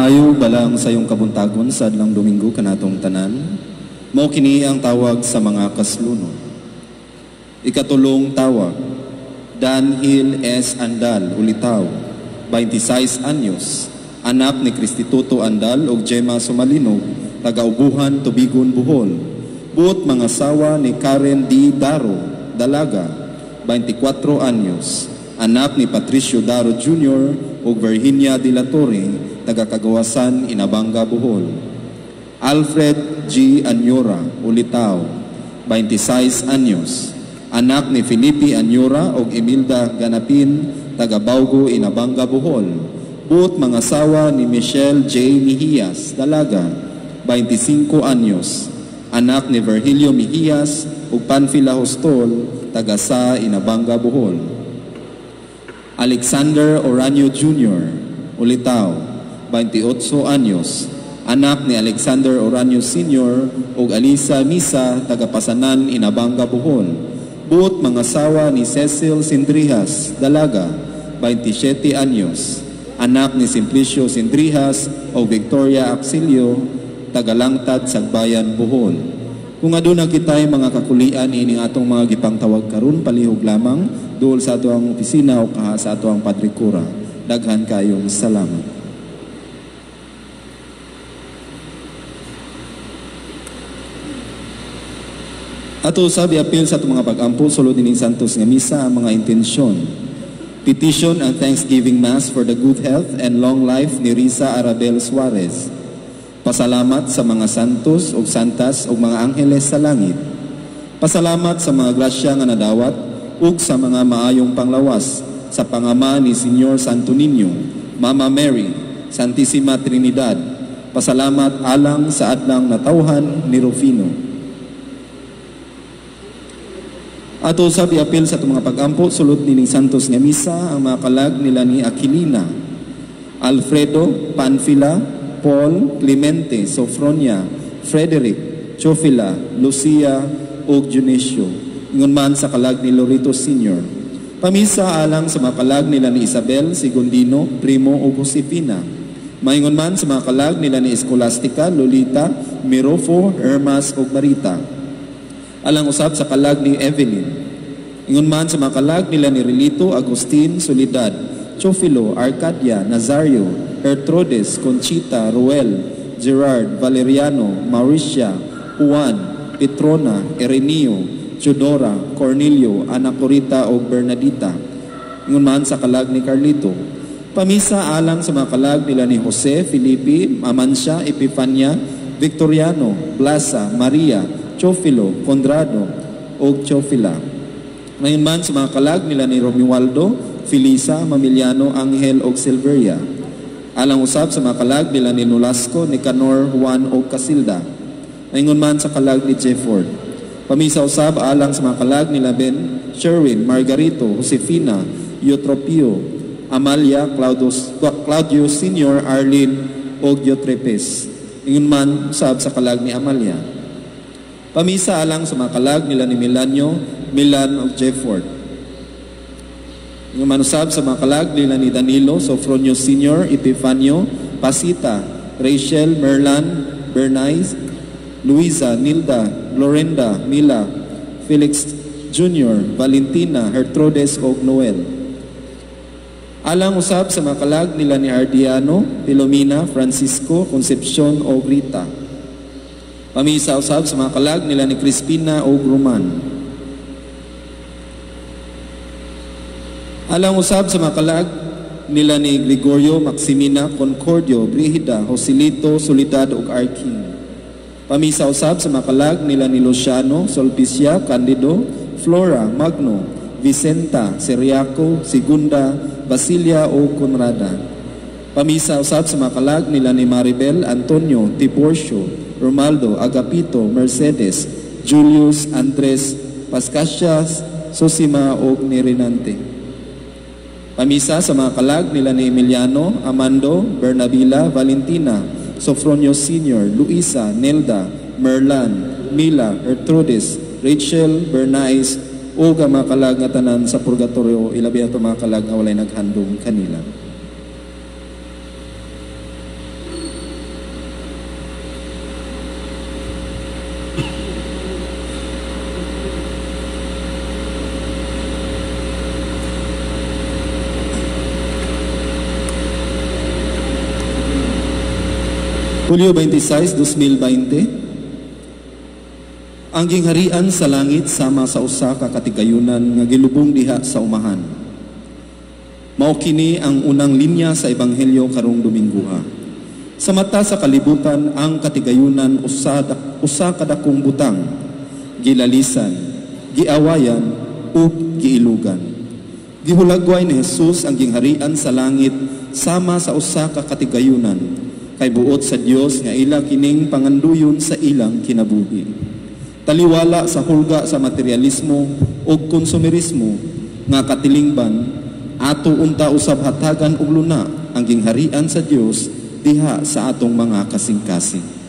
Maayo balang sayong kabuntagon sa adlang Domingo kanatong tanan. Mao kini ang tawag sa mga kaslunod. Ikatulong tawag, Danhil S. Andal, Ulitaw, 26 anyos, anak ni Cristituto Andal ug Gemma Sumalinog, taga-Ubuhan, Tubigon, Bohol. Buot mga sawa ni Karen D. Daro, Dalaga, 24 anyos, anak ni Patricio Daro Jr. ug Virginia de la Torre, taga-Kagawasan, Inabanga, Bohol. Alfred G. Anyora, Ulitaw, 26 anyos, anak ni Felipe Anyora ug Emilda Ganapin, taga Baugo, Inabanga, Bohol. Buot mga sawa ni Michelle J. Mejias, Dalaga, 25 anyos, anak ni Virgilio Mejias ug Panfila Hostol, taga sa Inabanga, Bohol. Alexander Oranio Jr., Ulitaw, 28 anyos, anak ni Alexander Oranio Sr. ug Alisa Misa, taga Pasanan, Inabanga, Bohol. Buot mga sawa ni Cecil Sindrihas, Dalaga, 27 anyos, anak ni Simplicio Sindrihas ug Victoria Axilio, tagalangtad Sagbayan, Bohol. Kung aduna kitay mga kakulian ining atong mga gipangtawag karon, palihog lamang duol sa ato ang opisina o kaha sa ato ang Padre Cura. Daghan kayong salamat. Ato usab iapil sa atong mga pag-ampo sulod ining Santos nga misa ang mga intensyon. Petition and Thanksgiving Mass for the good health and long life ni Risa Arabel Suarez. Pasalamat sa mga santos ug santas ug mga angheles sa langit. Pasalamat sa mga grasya nga nadawat ug sa mga maayong panglawas sa pangama ni Señor Santo Niño, Mama Mary, Santissima Trinidad. Pasalamat alang sa adlang natawhan ni Rufino. Ato usab iapil sa atong mga pag-ampo sulod nining Santos nga misa ang mga kalag nila ni Aquilina, Alfredo, Panfila, Paul, Clemente, Sofronia, Frederick, Chofila, Lucia ug Dionisio. Ingon man sa kalag ni Lorito Sr. Pamisa alang sa mga kalag nila ni Isabel, Segundino, Primo ug Josefina. Maingon man sa mga kalag nila ni Escolastica, Lolita, Mirofo, Hermas ug Marita. Alang usab sa kalag ni Evelyn. Ingon man sa mga kalag nila ni Relito, Agustin, Soledad, Chofilo, Arcadia, Nazario, Gertrudes, Conchita, Ruel, Gerard, Valeriano, Mauricia, Juan, Petrona, Erenio, Teodora, Cornelio, Anacorita o Bernadita. Ingon man sa kalag ni Carlito. Pamisa alang sa mga kalag nila ni Jose, Felipe, Amancia, Epifania, Victoriano, Blasa, Maria, Chofilo, Conrado, o Chofila. Ngayon man sa mga kalag nila ni Romualdo, Felisa, Mamiliano, Angel, o Silveria. Alang usab sa mga kalag nila ni Nolasco, Nicanor, Juan, o Casilda. Ngayon man sa kalag ni Jefford. Pamisa usab alang sa mga kalag nila Ben, Sherwin, Margarito, Josefina, Eutropio, Amalia, Claudio Sr., Arlene, o Diotrepes. Ingon man usab sa kalag ni Amalia. Pamisa alang sa mga kalag nila ni Milanio, Milan o Jefford. Ingon man usab sa mga kalag nila ni Danilo, Sofronio Sr., Epifanio, Pasita, Rachel, Merlan, Bernice, Luisa, Nilda, Glorenda, Mila, Felix Jr., Valentina, Gertrudes o Noel. Alang usab sa mga kalag nila ni Ardiano, Filomena, Francisco, Concepcion o Rita. Pamisa usab sa mga kalag nila ni Crispina o Roman. Alang usab sa mga kalag nila ni Gregorio, Maximina, Concordio, Brigida, Joselito, Soledad ug Arking. Pamisa usab sa mga kalag nila ni Luciano, Solpicia, Candido, Flora, Magno, Vicenta, Seriaco, Segunda, Basilia o Conrada. Pamisa usab sa mga kalag nila ni Maribel, Antonio, Tiburcio, Romaldo, Agapito, Mercedes, Julius, Andres, Pascasias, Sosima o Nirinante. Pamisa sa mga kalag nila ni Emiliano, Amando, Bernabila, Valentina, Sofronio Sr., Luisa, Nelda, Merlan, Mila, Gertrudes, Rachel, Bernice, o mga kalag nga tanan sa purgatorio, ilabi ato mga kalag nga walay naghandom kanila. Hulyo 26, 2020. Ang gingharian sa langit sama sa usa ka katigayunan nga gilubong diha sa umahan. Mao kini ang unang linya sa ebanghelyo karong Dominggoha. Sa mata sa kalibutan, ang katigayunan usa usa ka dakong butang, gilalisan, giawayan ug giilugan. Gihulagway ni Jesus ang gingharian sa langit sama sa usa ka katigayunan, kay buot sa Dios nga ila kining panganduyon sa ilang kinabuhi. Taliwala sa hulga sa materialismo ug konsumerismo nga katilingban, ato unta usab hatagan og luna ang gingharian sa Dios diha sa atong mga kasing-kasing.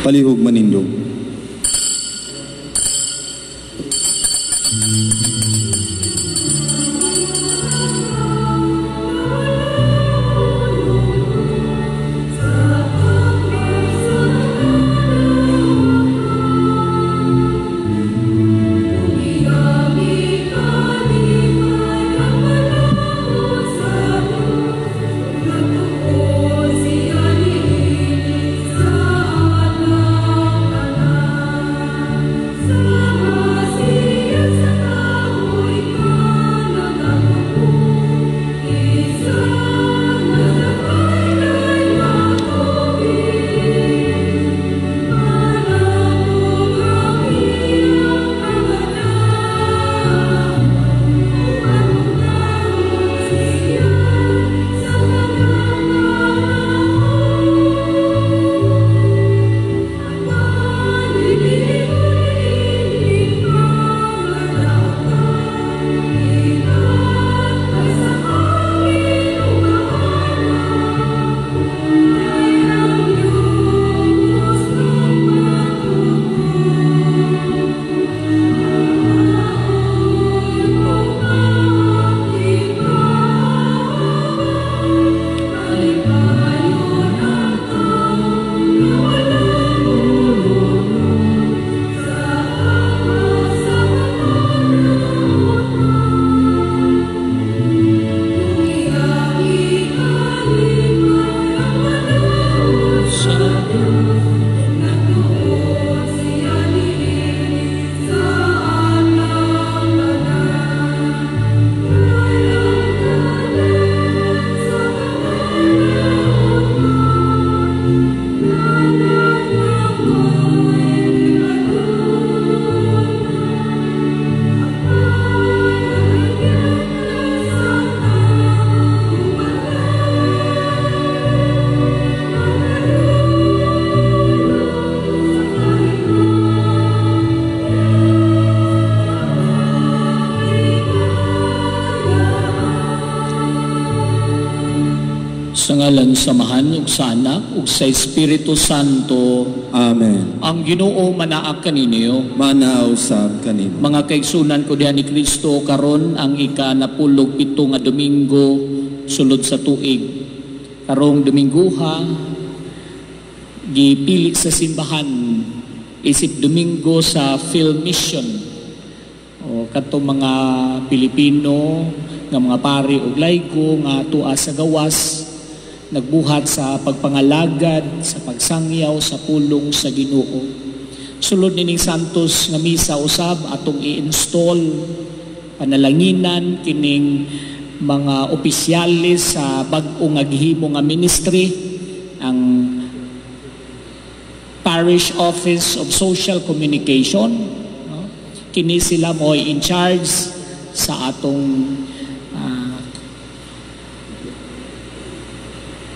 Palihog manindog. Ngalan sa Amahan ug sa Anak ug sa Espiritu Santo. Amen. Ang Ginoo manaa kaninyo. Manaa usab kanimo. Mga kaigsunan ko diha ni Kristo, karon ang ika-47 nga Domingo sulod sa tuig. Karong Dominguha gipili sa simbahan isip Domingo sa Field Mission. O katong mga Pilipino nga mga pari ug laygo nga tua sa gawas nagbuhat sa pagpangalagad, sa pagsangyaw, sa pulong sa Ginoo. Sulod nining Santos nga misa usab atong i-install, panalanginan kining mga opisyales sa bag-o nga gihimo nga ministry, ang Parish Office of Social Communication, no? Kini sila mo in charge sa atong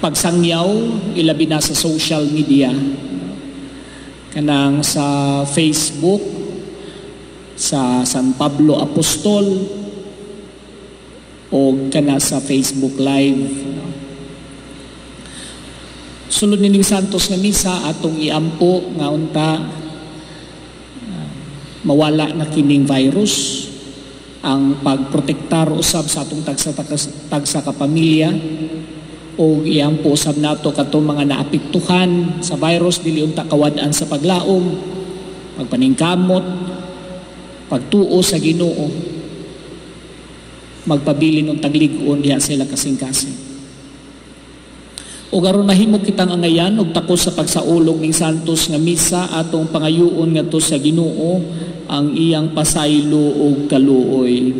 pagsangyaw, ilabi na sa social media, kanang sa Facebook sa San Pablo Apostol o kana sa Facebook Live. Sulod nining Santos nga misa atong iampo nga unta mawala na kining virus, ang pagprotektar usab sa atong tagsa ka pamilya, o iampo usab nato katong mga naapektuhan sa virus dili unta kawad-an sa paglaom, pagpaningkamot, pagtuo sa Ginoo, magpabilin og taglig-on diha sila kasing-kasing. O aron mahimo kitang angayan og takos sa pagsaulog ning Santos nga misa, atong pangayuon ngadto sa Ginoo ang iyang pasaylo og kaluoy.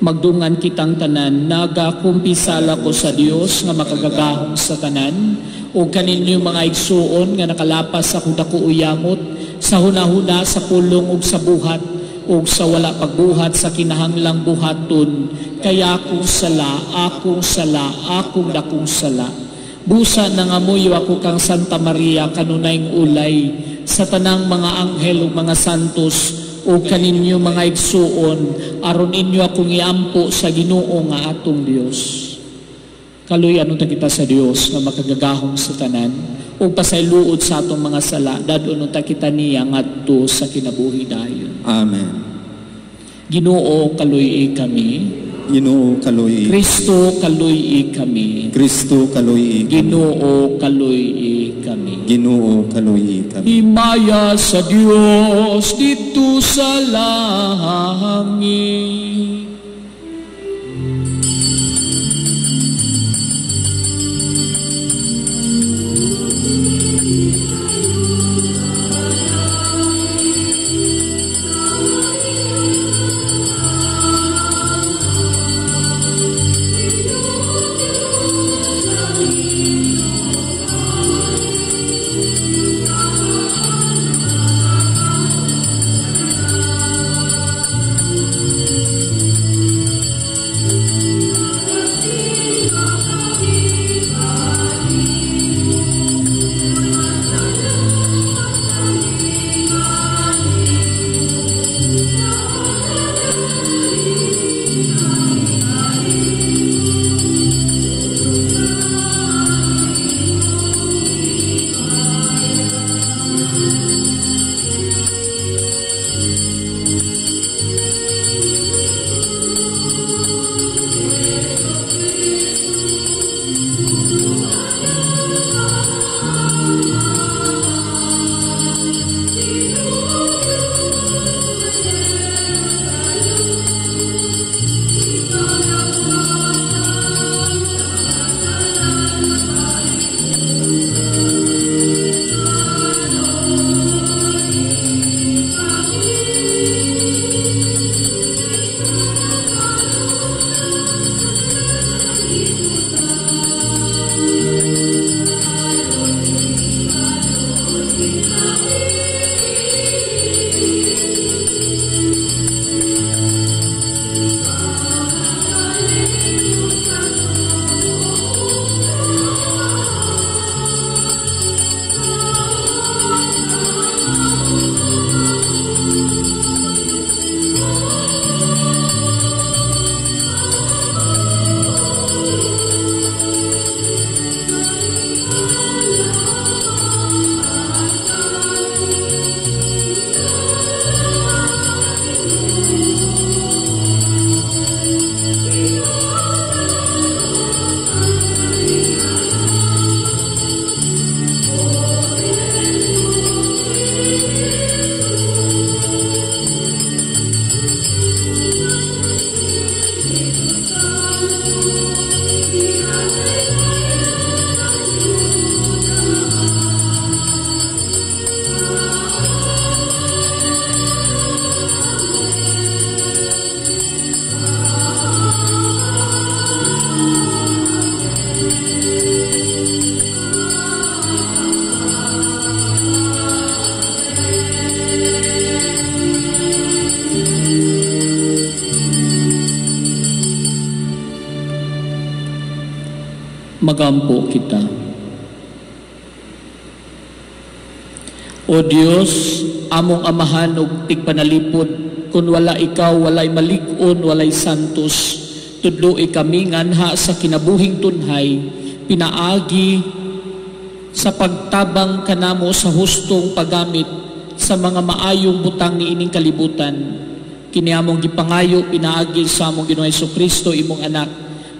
Magdungan kitang tanan, nagakumpisala ko sa Dios nga makagagahom sa tanan, o kaninyo mga igsuon nga nakalapas sa dako uyamot, sa hunahuna, sa pulong ug sa buhat, ug sa wala pagbuhat sa kinahanglang buhaton, kaya akong sala, akong sala, akong dakong sala. Busa nangamuyo ako kang Santa Maria kanunayng ulay, sa tanang mga anghel ug mga santos, o kaninyo mga igsuon, aron inyo akong iampo sa Ginoo nga atong Dios. Kaluyan unta kita sa Dios nga makagagahom sa tanan, ug pasaylood sa atong mga sala, dad-on unta kita niya ngadto sa kinabuhi dayon. Amen. Ginoo, kaluy-i kami. Ginoo, kaluy-i. Kristo, kaluy-i kami. Kristo, kaluy-i kami. Ginoo, kaluy-i kami. Ginoo, kaluy-i kami. Himaya sa Dios dito sa langit. Magampo kita. O Dios, among amahan ug tigpanalipod, kun wala ikaw, walay malig-on, walay santos, tudloi kami nganha sa kinabuhing tunhay, pinaagi sa pagtabang kanamo sa hustong paggamit sa mga maayong butang niining kalibutan. Kini among gipangayo pinaagi sa among Ginoong Hesukristo, imong anak,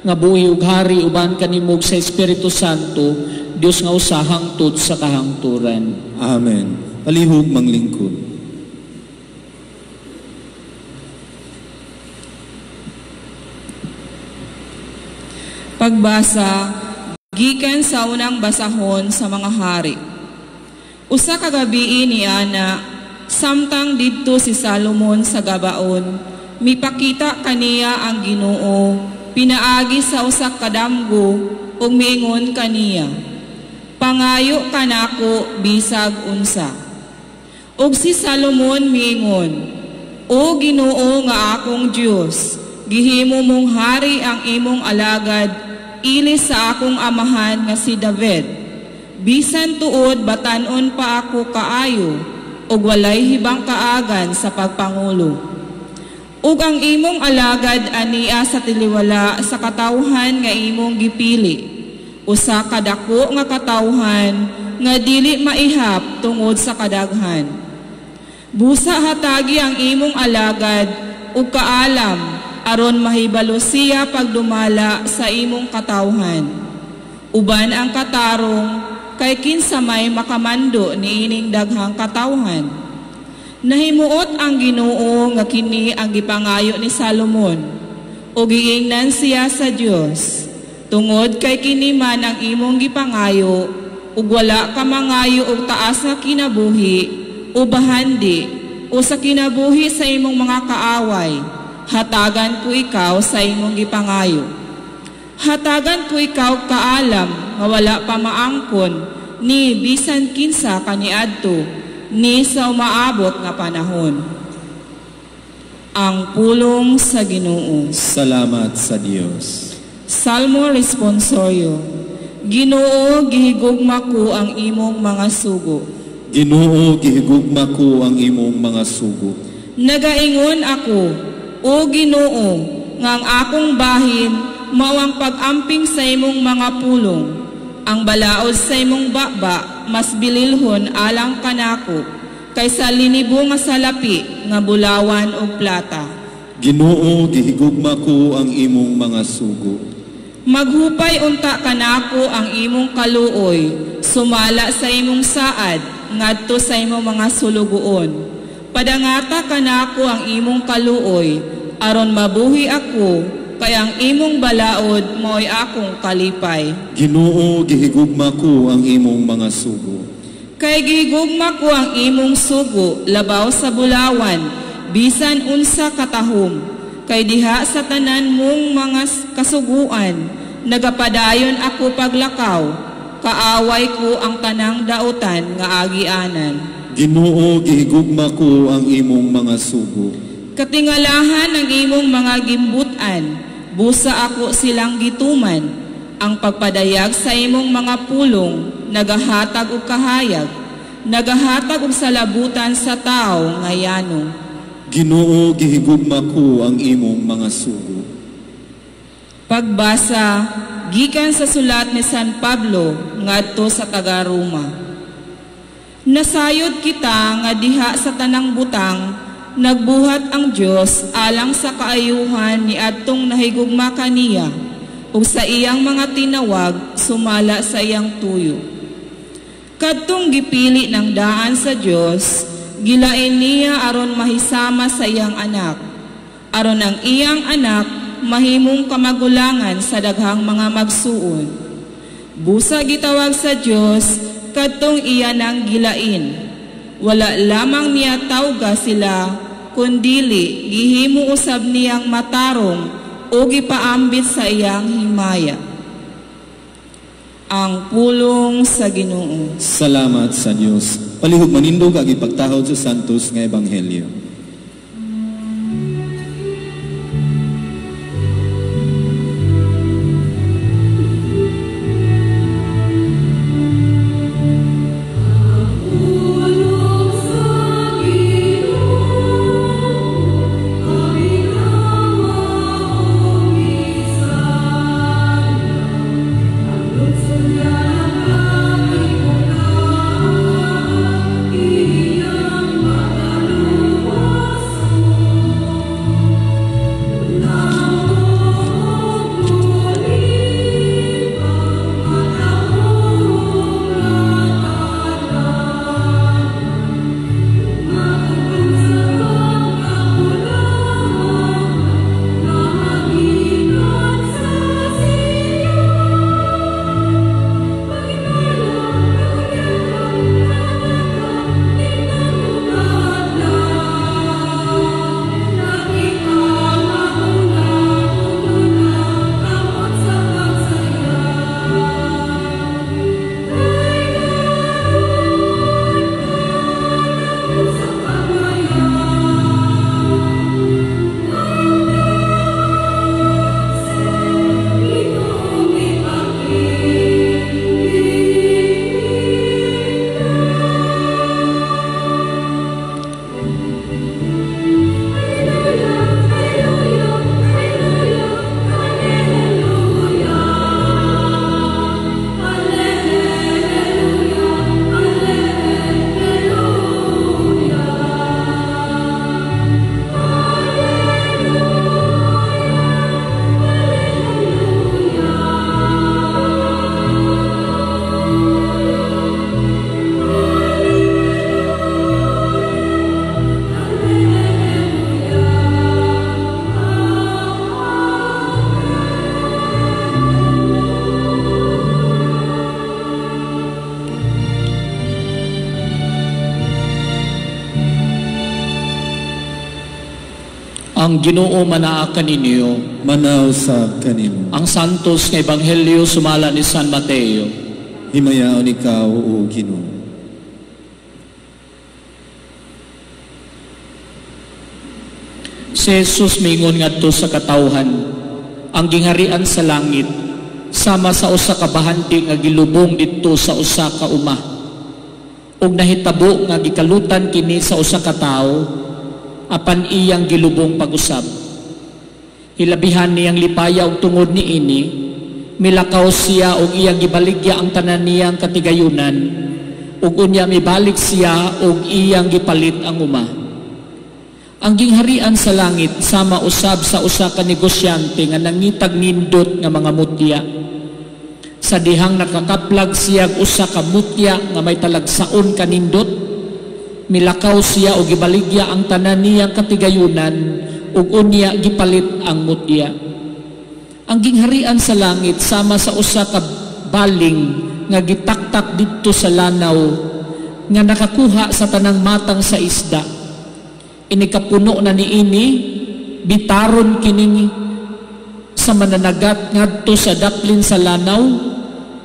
nga buhi ug hari uban kanimo sa Espiritu Santo, Dios nga usa hangtod sa kahangturan. Amen. Palihog manglingkod. Pagbasa gikan sa unang basahon sa mga hari. Usa ka gabii ni ana, samtang didto si Salomon sa Gabaon, mipakita kaniya ang Ginoo pinaagi sa usa ka damgo ug miingon kaniya, pangayo kanako bisag unsa. Ug si Salomon miingon, O Ginoo nga akong Dios, gihimo mong hari ang imong alagad ilis sa akong amahan nga si David. Bisan tuod batan-on pa ako kaayo ug walay hibang kaagan sa pagpangulo. Ug ang imong alagad ania sa tiliwala sa katawhan nga imong gipili, usa ka dako nga katawhan nga dili maihap tungod sa kadaghan. Busa hatagi ang imong alagad ug kaalam aron mahibalo siya pagdumala sa imong katawhan. Uban ang katarong kay kinsa may makamando niining daghang katawhan. Nahimuot ang Ginoo nga kini ang gipangayo ni Salomon, ug giingnan siya sa Dios, tungod kay kini man ang imong gipangayo, ug wala ka mangayo og taas nga kinabuhi o bahandi o sa kinabuhi sa imong mga kaaway, hatagan ko ikaw sa imong gipangayo. Hatagan ko ikaw kaalam nga wala pa maangkon ni bisan kinsa kaniadto ni sa umaabot nga panahon. Ang pulong sa Ginoo. Salamat sa Dios. Salmo Responsorio. Ginoo, gihigugma ko ang imong mga sugo. Ginoo, gihigugma ko ang imong mga sugo. Nagaingon ako, O Ginoo, nga ang akong bahin mao ang pag-amping sa imong mga pulong. Ang balaod sa imong baba mas bililhon alang kanako kaysa linibo nga salapi nga bulawan og plata. Ginoo, gihigugma ko ang imong mga sugo. Maghupay unta kanako ang imong kaluoy, sumala sa imong saad ngadto sa imong mga sulugoon. Padangata kanako ang imong kaluoy aron mabuhi ako, kay ang imong balaod mo'y akong kalipay. Ginoo, gihigugma ko ang imong mga sugo. Kay gihigugma ko ang imong sugo labaw sa bulawan, bisan unsa katahom. Kay diha sa tanan mong mga kasuguan, nagapadayon ako paglakaw, kaaway ko ang tanang dautan nga agianan. Ginoo, gihigugma ko ang imong mga sugo. Katingalahan ang imong mga gimbutan, busa ako silang gituman. Ang pagpadayag sa imong mga pulong, nagahatag og kahayag, nagahatag og salabutan sa tao nga yano. Ginoo, gihigugma ko ang imong mga sugo. Pagbasa gikan sa sulat ni San Pablo ngadto sa taga-Roma. Nasayod kita nga diha sa tanang butang nagbuhat ang Dios alang sa kaayuhan ni adtong nahigugma kaniya ug sa iyang mga tinawag sumala sa iyang tuyo. Kadtong gipili ng daan sa Dios, gilain niya aron mahisama sa iyang anak, aron ang iyang anak mahimong kamagulangan sa daghang mga magsuon. Busa gitawag sa Dios kadtong iya nang gilain. Wala lamang niya tawga sila, kundili gihimo usab niyang matarong o gipaambit sa iyang himaya. Ang pulong sa Ginoo. Salamat sa Dios. Palihog manindog ang ipagtahod sa Santos nga Ebanghelyo. Ang Ginoo manaa kaninyo. Manaw sa kanimo. Ang Santos nga Ebanghelyo sumala ni San Mateo. Himayaon ikaw, o Ginoo. Si Jesus mingon ngadto sa katawhan, ang gingharian sa langit sama sa usa ka bahandi nga gilubong didto sa usa ka uma. Ug nahitabo nga gikalutan kini sa usa ka tawo, apan iyang gilubong pag-usab. Hilabihan niyang lipaya og tungod niini, milakaw siya og iyang gibaligya ang tanan niyang katigayunan, ug unya mibalik siya og iyang gipalit ang uma. Ang gingharian sa langit sama usab sa usa ka negosyante nga nangitag nindot nga mga mutya. Sa dihang nakakaplag siya og usa ka mutya nga may talagsaon ka nindot, milakaw siya og gibaligya ang tanan niyang katigayunan ug unya gipalit ang mutya. Ang gingharian sa langit sama sa usa ka baling nga gitaktak didto sa lanaw nga nakakuha sa tanang matang sa isda. Inikapuno na niini, bitaron kining sa mananagat ngadto sa daplin sa lanaw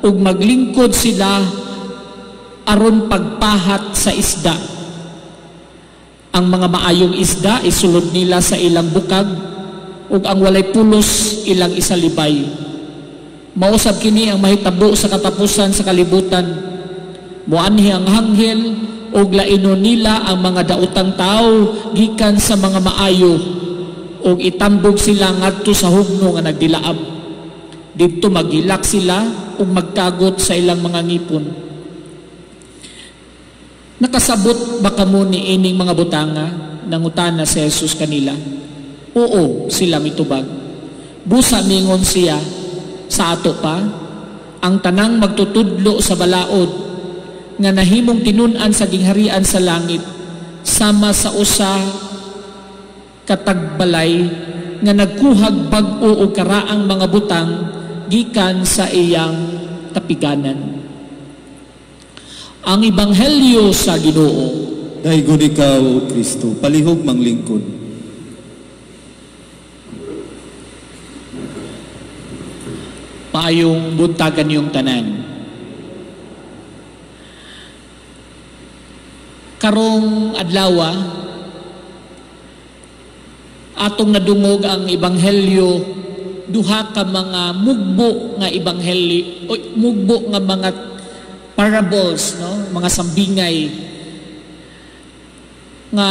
ug maglingkod sila aron pagpahat sa isda. Ang mga maayong isda isulod nila sa ilang bukag ug ang walay pulos ilang isalibay. Mausab kini ang mahitabo sa katapusan sa kalibutan. Moanhi ang hanghel ug lainon nila ang mga daotang tawo gikan sa mga maayo ug itambog sila ngadto sa hugno nga nagdilaab. Didto maghilak sila ug magkagot sa ilang mga ngipon. Nakasabot ba kamo ni ining mga butanga? Nangutana si Jesus kanila. Oo, sila mitubag. Busa mingon siya, sa ato pa, ang tanang magtutudlo sa balaod nga nahimong tinun-an sa gingharian sa langit sama sa usa katagbalay nga nagkuhag bag-o og karaang mga butang gikan sa iyang tapiganan. Ang Ebanghelyo sa Ginoo. Daygon ikaw, O Kristo, palihog manglingkod. Maayong buntagan niyong tanan. Karong adlawa, atong nadungog ang Ebanghelyo, duha ka mga mugbo nga ebanghelyo, mugbo nga mga parables, no? Mga sambingay nga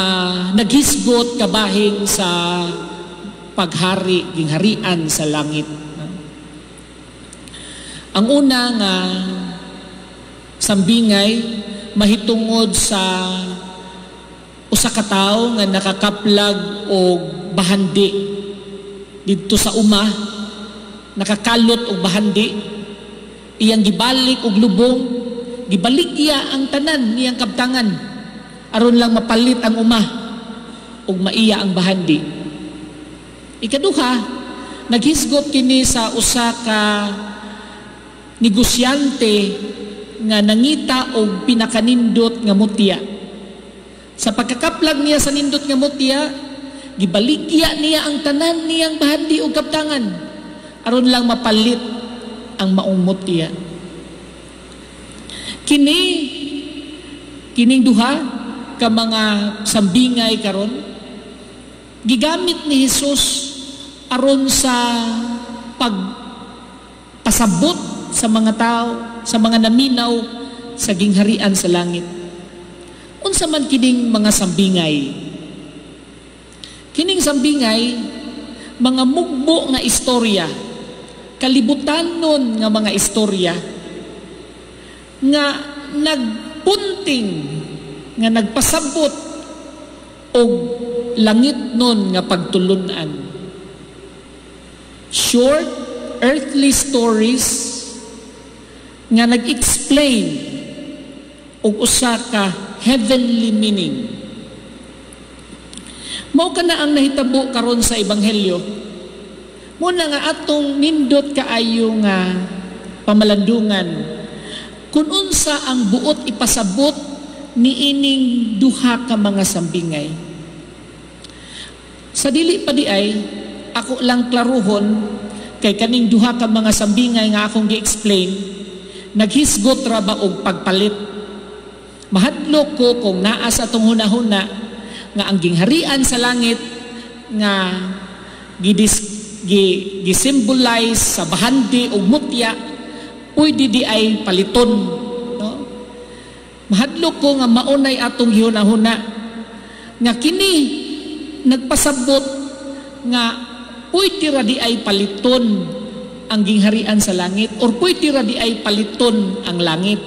naghisgot kabahin sa paghari, gingharian sa langit. No? Ang una nga sambingay mahitungod sa usa ka tawo nga nakakaplag og bahandi didto sa uma, nakakalot og bahandi, iyang gibalik og lubong, gibaligya ang tanan niyang kabtangan aron lang mapalit ang uma ug maiya ang bahandi. Ikaduha, naghisgot kini sa usa ka negosyante nga nangita og pinakanindot nga mutya. Sa pagkakaplag niya sa nindot nga mutya, gibaligya niya ang tanan niyang bahandi og kabtangan aron lang mapalit ang maong mutya. Kini kining duha ka mga sambingay karon gigamit ni Jesus aron sa pagpasabot sa mga tao, sa mga naminaw sa gingharian sa langit. Unsa man kining mga sambingay? Kining sambingay, mga mugbo nga istorya, kalibutan nun nga mga istorya nga nagpunting, nga nagpasabot og langit nun nga pagtulunan. Short earthly stories nga nag-explain og usa ka heavenly meaning. Mao kana ang nahitabo karon sa ebanghelyo. Muna nga atong nindot kaayo nga pamalandungan kung unsa ang buot ipasabot niining duha ka mga sambingay. Sa Sa dili pa di ay, ako lang klaruhon kay kaning duha ka mga sambingay nga akong gi-explain, naghisgot ra ba og pagpalit. Mahadlok ko kung naa sa atong hunahuna nga ang gingharian sa langit nga gi-symbolize sa bahandi og mutya pwede di ay paliton, no? Mahadlok ko nga maunay atong gihunahuna nga kini nagpasabot nga pwede ra di ay paliton ang gingharian sa langit or pwede ra di ay paliton ang langit.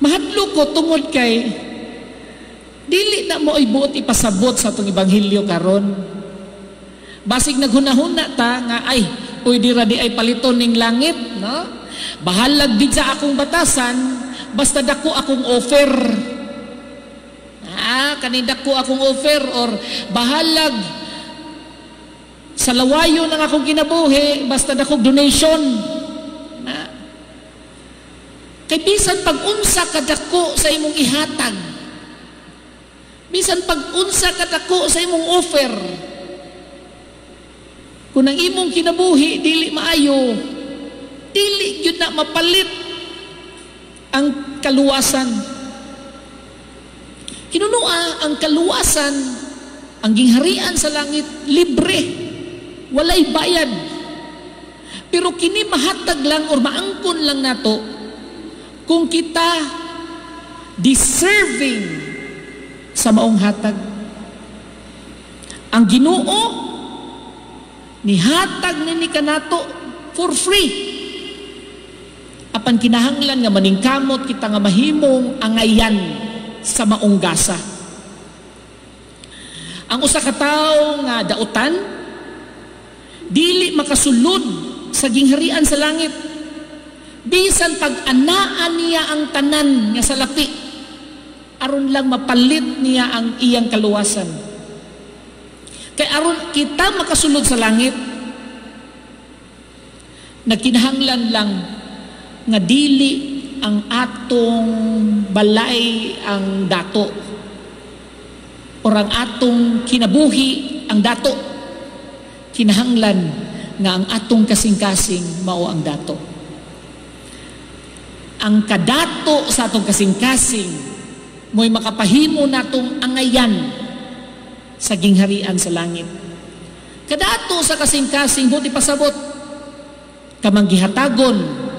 Mahadlok ko tungod kay dili na mo buot ipasabot sa atong ebanghelyo karon. Basig naghunahuna ta nga ay pwede ra di ay paliton ning langit, no? Bahalag bidya akong batasan basta dako akong offer. Kaning dako akong offer or bahalag sa lawayo ng akong kinabuhi basta dako donation. Na. Kay bisan pag-unsa kadako sa imong ihatag, bisan pag-unsa kadako sa imong offer, kung ang imong kinabuhi dili maayo, dili gyud na mapalit ang kaluwasan. Kinunua ang kaluwasan, ang gingharian sa langit, libre, walay bayad. Pero kini mahatag lang or maangkon lang nato kung kita deserving sa maong hatag. Ang Ginoo nihatag nini kanato for free. Apan kinahanglan nga maningkamot kita nga mahimong angayan sa maong gasa. Ang usa ka tawo nga dautan dili makasulod sa gingharian sa langit bisan pag-anaan niya ang tanan nga salapi aron lang mapalit niya ang iyang kaluwasan. Kay aron kita makasulod sa langit, nagkinahanglan lang nga dili ang atong balay ang dato or ang atong kinabuhi ang dato. Kinahanglan nga ang atong kasing-kasing mao ang dato. Ang kadato sa atong kasing-kasing mo'y makapahimo natong angayan sa gingharian sa langit. Kadato sa kasing-kasing buti pasabot kamanggihatagon,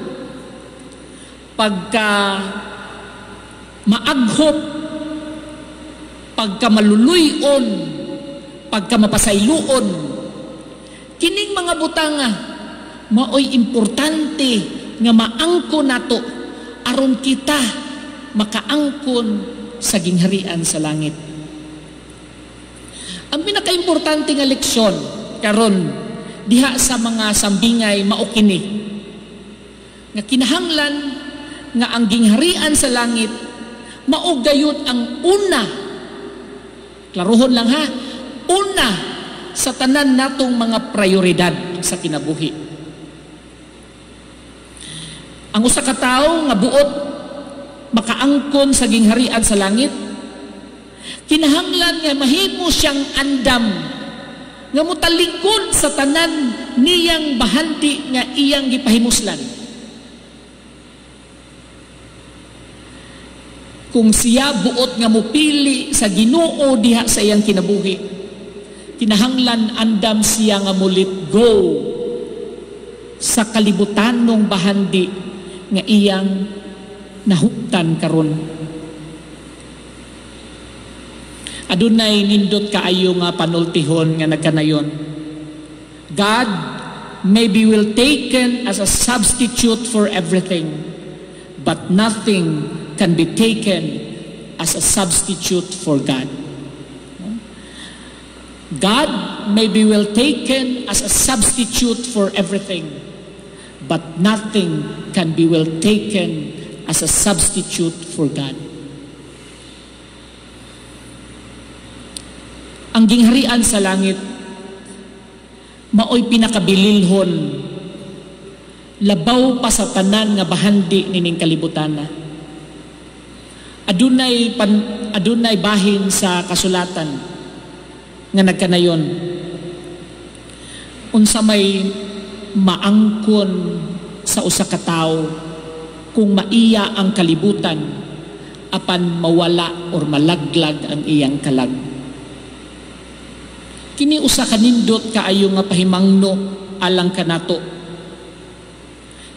pagka maaghop, pagka maluluyon, pagka mapasayloon. Kining mga butanga maoy importante nga maangkon nato aron kita makaangkon sa gingharian sa langit. Ang pinakaimportante nga leksyon karon diha sa mga sambingay mao kini nga kinahanglan nga ang gingharian sa langit mao gayud ang una, klaruhon lang ha, una sa tanan natong mga prioridad sa kinabuhi. Ang usa ka tawo nga buot makaangkon sa gingharian sa langit, kinahanglan nga mahimo siyang andam nga motalikod sa tanan niyang bahandi nga iyang gipahimuslan. Kung siya buot nga mopili sa Ginoo diha sa iyang kinabuhi, kinahanglan andam siya nga mulit go sa kalibutanong bahandi nga iyang nahuptan karon. Adunay nindot kaayo nga panultihon nga nagkanayon. God may be will taken as a substitute for everything, but nothing can be taken as a substitute for God. God may be well taken as a substitute for everything, but nothing can be well taken as a substitute for God. Ang gingharian sa langit maoy pinakabililhon, labaw pa sa tanan nga bahandi nining kalibutana. Adunay bahin sa kasulatan Nga nagkanayon, unsa may maangkon sa usa ka tawo kung maiya ang kalibutan apan mawala or malaglag ang iyang kalag? Kini usa ka nindot kaayo nga pahimangno alang kanato.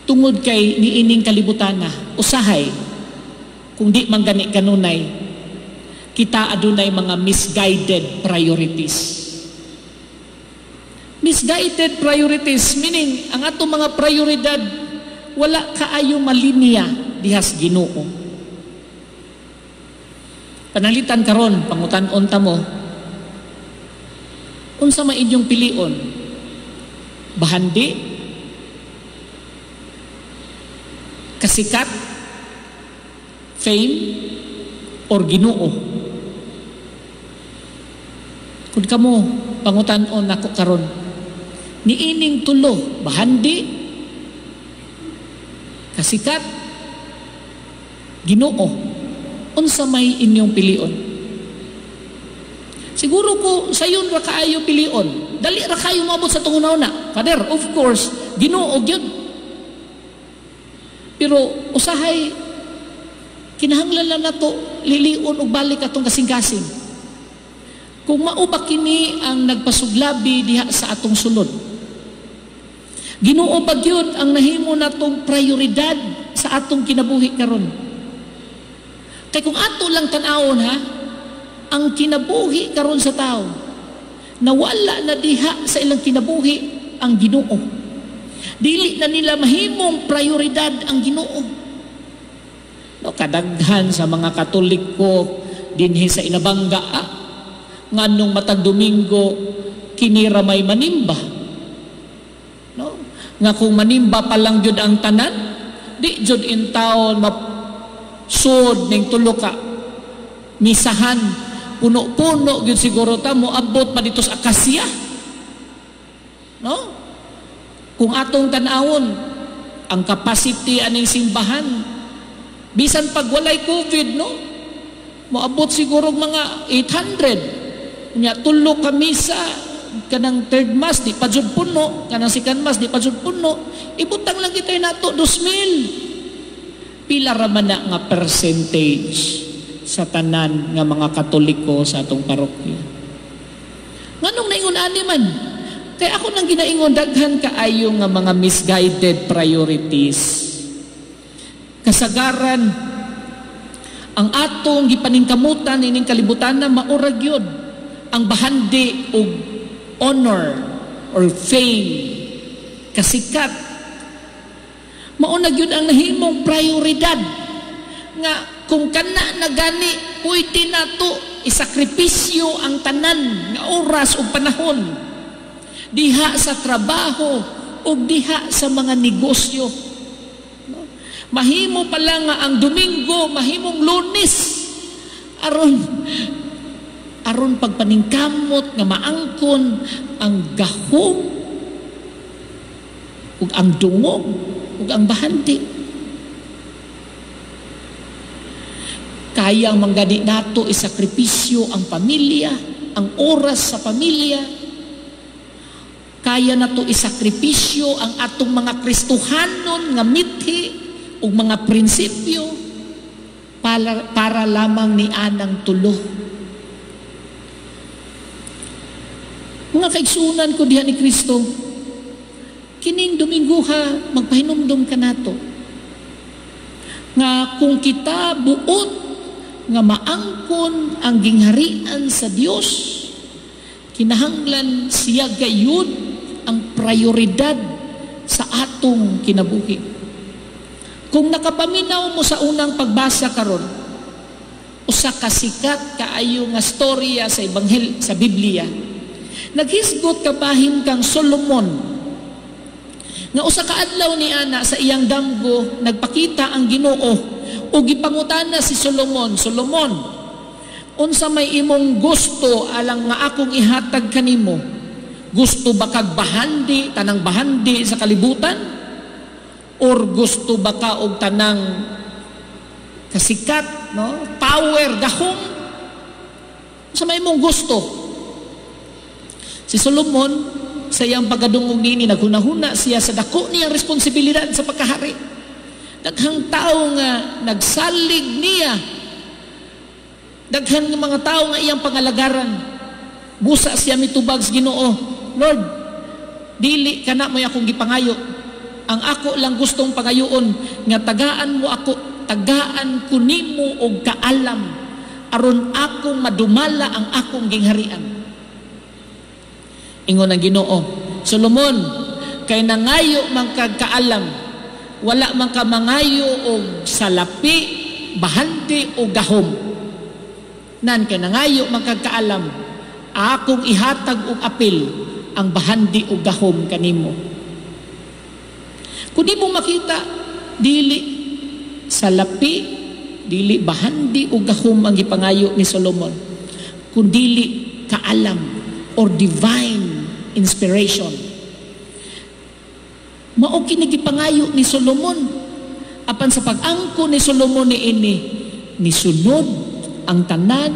Tungod kay niining kalibutan na usahay kung di man gani kanunay, kita adunay mga misguided priorities. Misguided priorities meaning ang atong mga prioridad wala kaayo malinya dihas Ginoo. Panalitan karon, pangutan-on ta mo, unsa may inyong pilion? Bahandi? Kasikat? Fame? Or Ginoo? Kung kamo pangutan-on nako karon, niining tulo, bahandi, kasikat, Ginoo, unsa may inyong pilion? Siguro ko sayon ra kaayo pilion. Dali ra kayo moabot sa tunguna. Father, of course, Ginoo gyud. Pero usahay kinahanglan lang nato lilion og balik atong kasing-kasing. Kung mao ba kini ang nagpasuglabi diha sa atong sulod? Ginoo ba gyud ang nahimo natong prioridad sa atong kinabuhi karon? Kay kung ato lang tan-awon ha, ang kinabuhi karon sa tao, nawala na diha sa ilang kinabuhi ang Ginoo. Dili na nila mahimong prioridad ang Ginoo. No, kadaghan sa mga Katoliko dinhi sa Inabanga, nganong matag Domingo kinira may manimba. No? Nga kung manimba pa lang jud ang tanan, di jud in taon sud ning tulo ka misahan, puno-puno gyud siguro ta moabot pa dito sa Akasya. No? Kung atong tan-awon ang capacity aning simbahan, bisan pag walay COVID, no, moabot siguro mga 800. Unya tulo ka misa, kanang third mass di pa jud puno, kanang second mass di pa jud puno, ibutang lang kita nato 2,000. Pila ra man na nga percentage sa tanan nga mga Katoliko sa atong parokya? Nganong naingon ani man? Kay ako nang ginaingon, daghan kaayo nga mga misguided priorities. Kasagaran ang atong gipaningkamutan ining kalibutan na maura gyud ang bahandi og honor or fame, kasikat. Mauna gyud ang nahimong prioridad nga kung kana na gani pwede nato isakripisyo ang tanan nga oras ug panahon diha sa trabaho ug diha sa mga negosyo. No? Mahimo pala nga ang Domingo mahimong Lunes aron aron pagpaningkamot nga maangkon ang gahom ug ang dungog ug ang bahandi. Kaya manggadi nato isakripisyo ang pamilya, ang oras sa pamilya. Kaya nato isakripisyo ang atong mga Kristohanon nga mithi ug mga prinsipyo para lamang ni anang tulo. Mga kaigsunan ko diha ni Kristo, kining Dominguha magpahinumdum ka nato nga kung kita buot nga maangkon ang gingharian sa Dios, kinahanglan siya gayud ang prioridad sa atong kinabuhi. Kung nakapaminaw mo sa unang pagbasa karon, usa ka sikat kaayo nga storya sa Ebanghel sa Biblia, naghisgot kabahin kang Solomon nga usa ka adlaw ni ana sa iyang damgo nagpakita ang Ginoo ug gipangutana si Solomon, Solomon, unsa may imong gusto alang nga akong ihatag kanimo? Gusto ba kag bahandi, tanang bahandi sa kalibutan? Or gusto ba ka og tanang kasikat, no? Power, gahom? Unsa may imong gusto? Si Solomon, sa iyang pagkadungog nini, naghunahuna siya sa dako niyang responsibilidad sa pagkahari. Daghang tao nga nagsalig niya. Daghang mga tao nga iyang pangalagaran. Busa siya mitubag sa Ginoo. Lord, dili kana mo'y akong gipangayo. Ang ako lang gustong pangayoon nga tagaan mo ako, tagaan ko nimo og kaalam aron akong madumala ang akong gingharian. Ingon ang Ginoo, Solomon, kay nangayo man kag kaalam, wala man ka mangayo og salapi, bahandi o gahom. Nan kay nangayo man kag kaalam, akong ihatag og apil ang bahandi o gahom kanimo. Kung di mo makita, dili salapi, dili bahandi o gahom ang gipangayo ni Solomon, kun dili kaalam or divine inspiration. Mao kini gipangayo ni Solomon. Apan sa pag-angko ni Solomon niini, nisunod ang tanan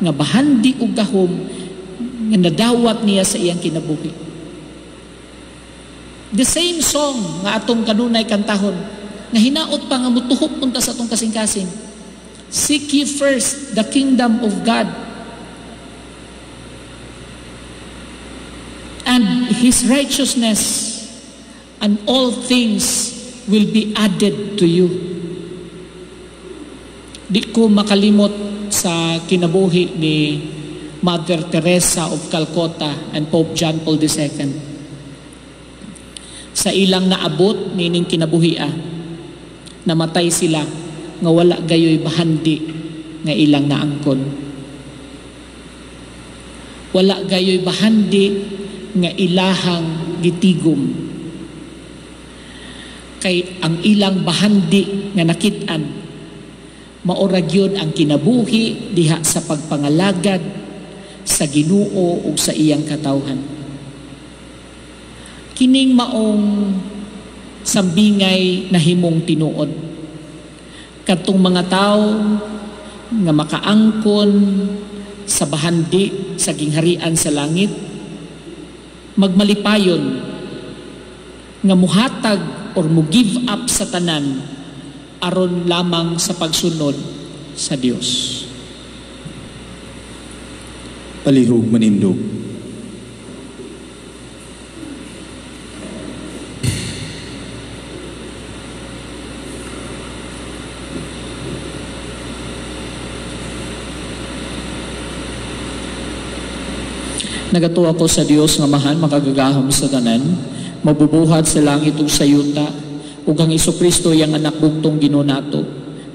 nga bahandi o gahom nga nadawat niya sa iyang kinabuhi. The same song nga atong kanunay kantahon, nga hinaot pa nga mutuhop unta sa atong kasing-kasing. Seek ye first the kingdom of God and His righteousness, and all things will be added to you. Di ko makalimot sa kinabuhi ni Mother Teresa of Calcutta and Pope John Paul II. Sa ilang naabot nining kinabuhia, namatay sila nga wala gayoy bahandi nga ilang naangkon. Wala gayoy bahandi nga ilahang gitigom. Kay ang ilang bahandi nga nakit-an, maora gyud ang kinabuhi diha sa pagpangalagad sa Ginoo ug sa iyang katawhan. Kining maong sambingay nahimong tinuod. Kadtong mga tawo nga makaangkon sa bahandi sa gingharian sa langit, magmalipayon nga muhatag or mo give up sa tanan aron lamang sa pagsunod sa Dios. Palihog manindog. Nagatuwa ko sa Dios nga mahan makagagahom sa tanan, mabubuhat sa langit ug sa yuta, ug ang Hesukristo iyang anak bugtong Ginoo nato.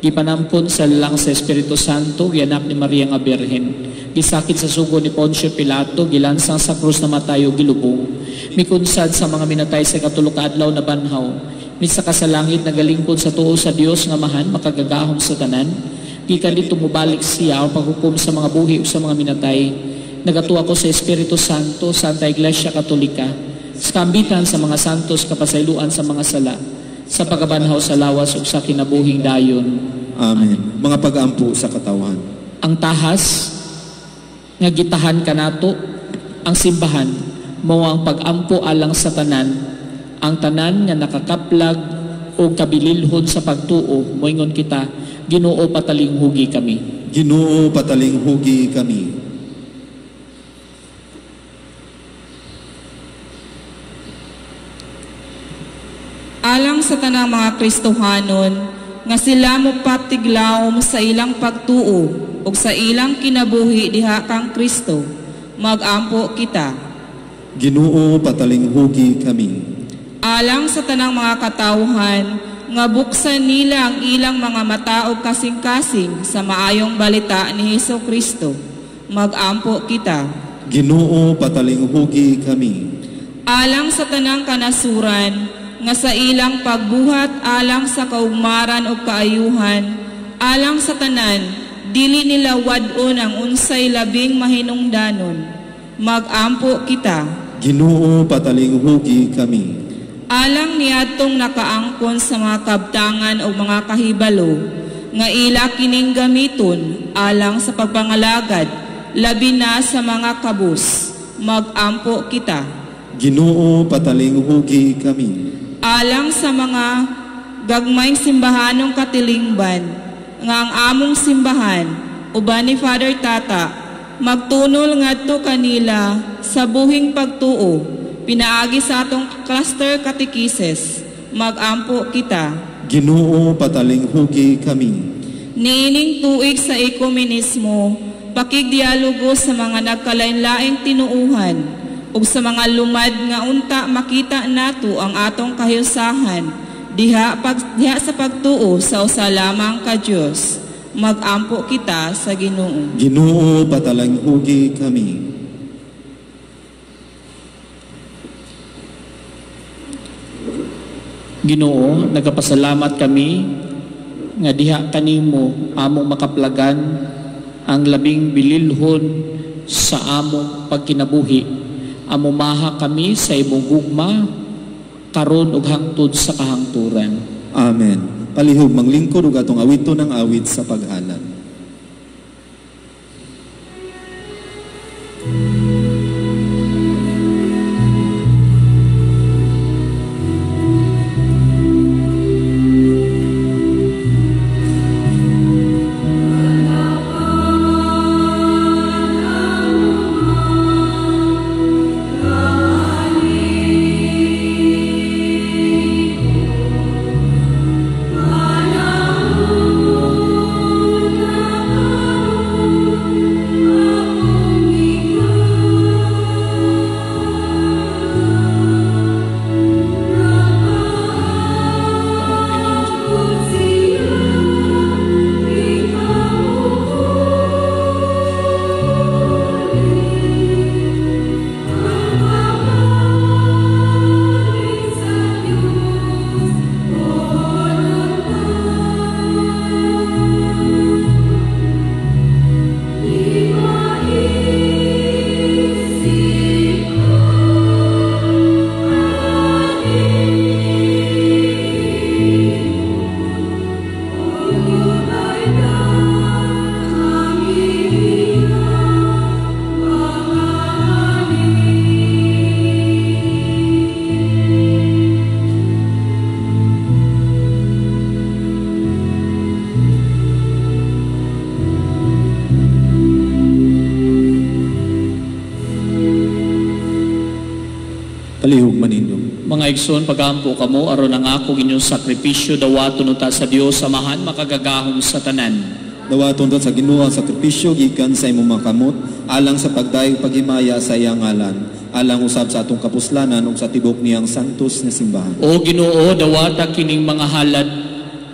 Gipanamkon sa lalang sa Espiritu Santo, gianak ni Maria nga Birhen. Gisakit sa sugo ni Poncio Pilato, gilansang sa krus na matay ug gilubong. Mikunsad sa mga minatay sa katulo ka adlaw na banhaw. Misaka sa langit nagalingkod sa tuo sa Dios nga mahan makagagahom sa tanan. Gikan didto mobalik siya ang paghukom sa mga buhi ug sa mga minatay. Nagatuwa ko sa Espiritu Santo, Santa Iglesia Katolika, sa kambitan sa mga santos, kapasayloan sa mga sala, sa pagkabanhaw sa lawas ug sa kinabuhing dayon. Amen. Mga pag-ampo sa katawan. Ang tahas nga gitahan kanato ang simbahan mao ang pag-ampo alang sa tanan, ang tanan nga nakakaplag o kabililhon sa pagtuo. Moingon kita, Ginoo patalinghugi kami. Ginoo patalinghugi kami. Alang sa tanang mga Kristohanon nga sila mopatiglawom sa ilang pagtuo ug sa ilang kinabuhi diha kang Kristo, magampo kita. Ginoo patalinghugi kami. Alang sa tanang mga katawhan nga buksan nila ang ilang mga mata ug kasing-kasing sa maayong balita ni Hesus Kristo, magampo kita. Ginoo patalinghugi kami. Alang sa tanang kanasuran nga sa ilang pagbuhat alang sa kaugmaran o kaayuhan, alang sa tanan, dili nila wad-on ang unsay labing mahinungdanon, magampo kita. Ginoo patalinghugi kami. Alang niadtong nakaangkon sa mga kabtangan o mga kahibalo, nga ila kining gamiton alang sa pagpangalagad, labi na sa mga kabus, Magampo kita. Ginoo, patalinghugi kami. Alang sa mga gagmayng simbahanong katilingban, nga ang among simbahan uban ni Father Tata magtunol ngadto kanila sa buhing pagtuo pinaagi sa atong cluster katekises. Magampo kita. Ginoo, patalinghugi kami. Niining tuig sa ekumenismo, pakigdialogo sa mga nagkalain-laing tinuuhan ug sa mga lumad nga unta makita nato ang atong kahiyusahan diha sa pagtuo sa usa lamang ka Dios. Magampo kita sa Ginoo. Ginoo, patalinghugi kami. Ginoo, nagapasalamat kami nga diha kanimo among makaplagan ang labing bililhon sa among pagkinabuhi. Amumaha kami sa imong gugma karon ug hangtod sa kahangturan. Amen. Palihog manglingkod ug atong awiton ang awit sa paghalad. Mga igsoon, pagampo kamo aron ang akong inyong sakripisyo dawaton unta sa Dios Amahan makagagahom sa tanan. Dawaton unta sa Ginoo ang sakripisyo gikan sa imong mga kamot alang sa pagdayeg paghimaya sa iyang ngalan, alang usab sa atong kapuslanan ug sa tibok niyang santos nga simbahan. O Ginoo, dawata kining mga halad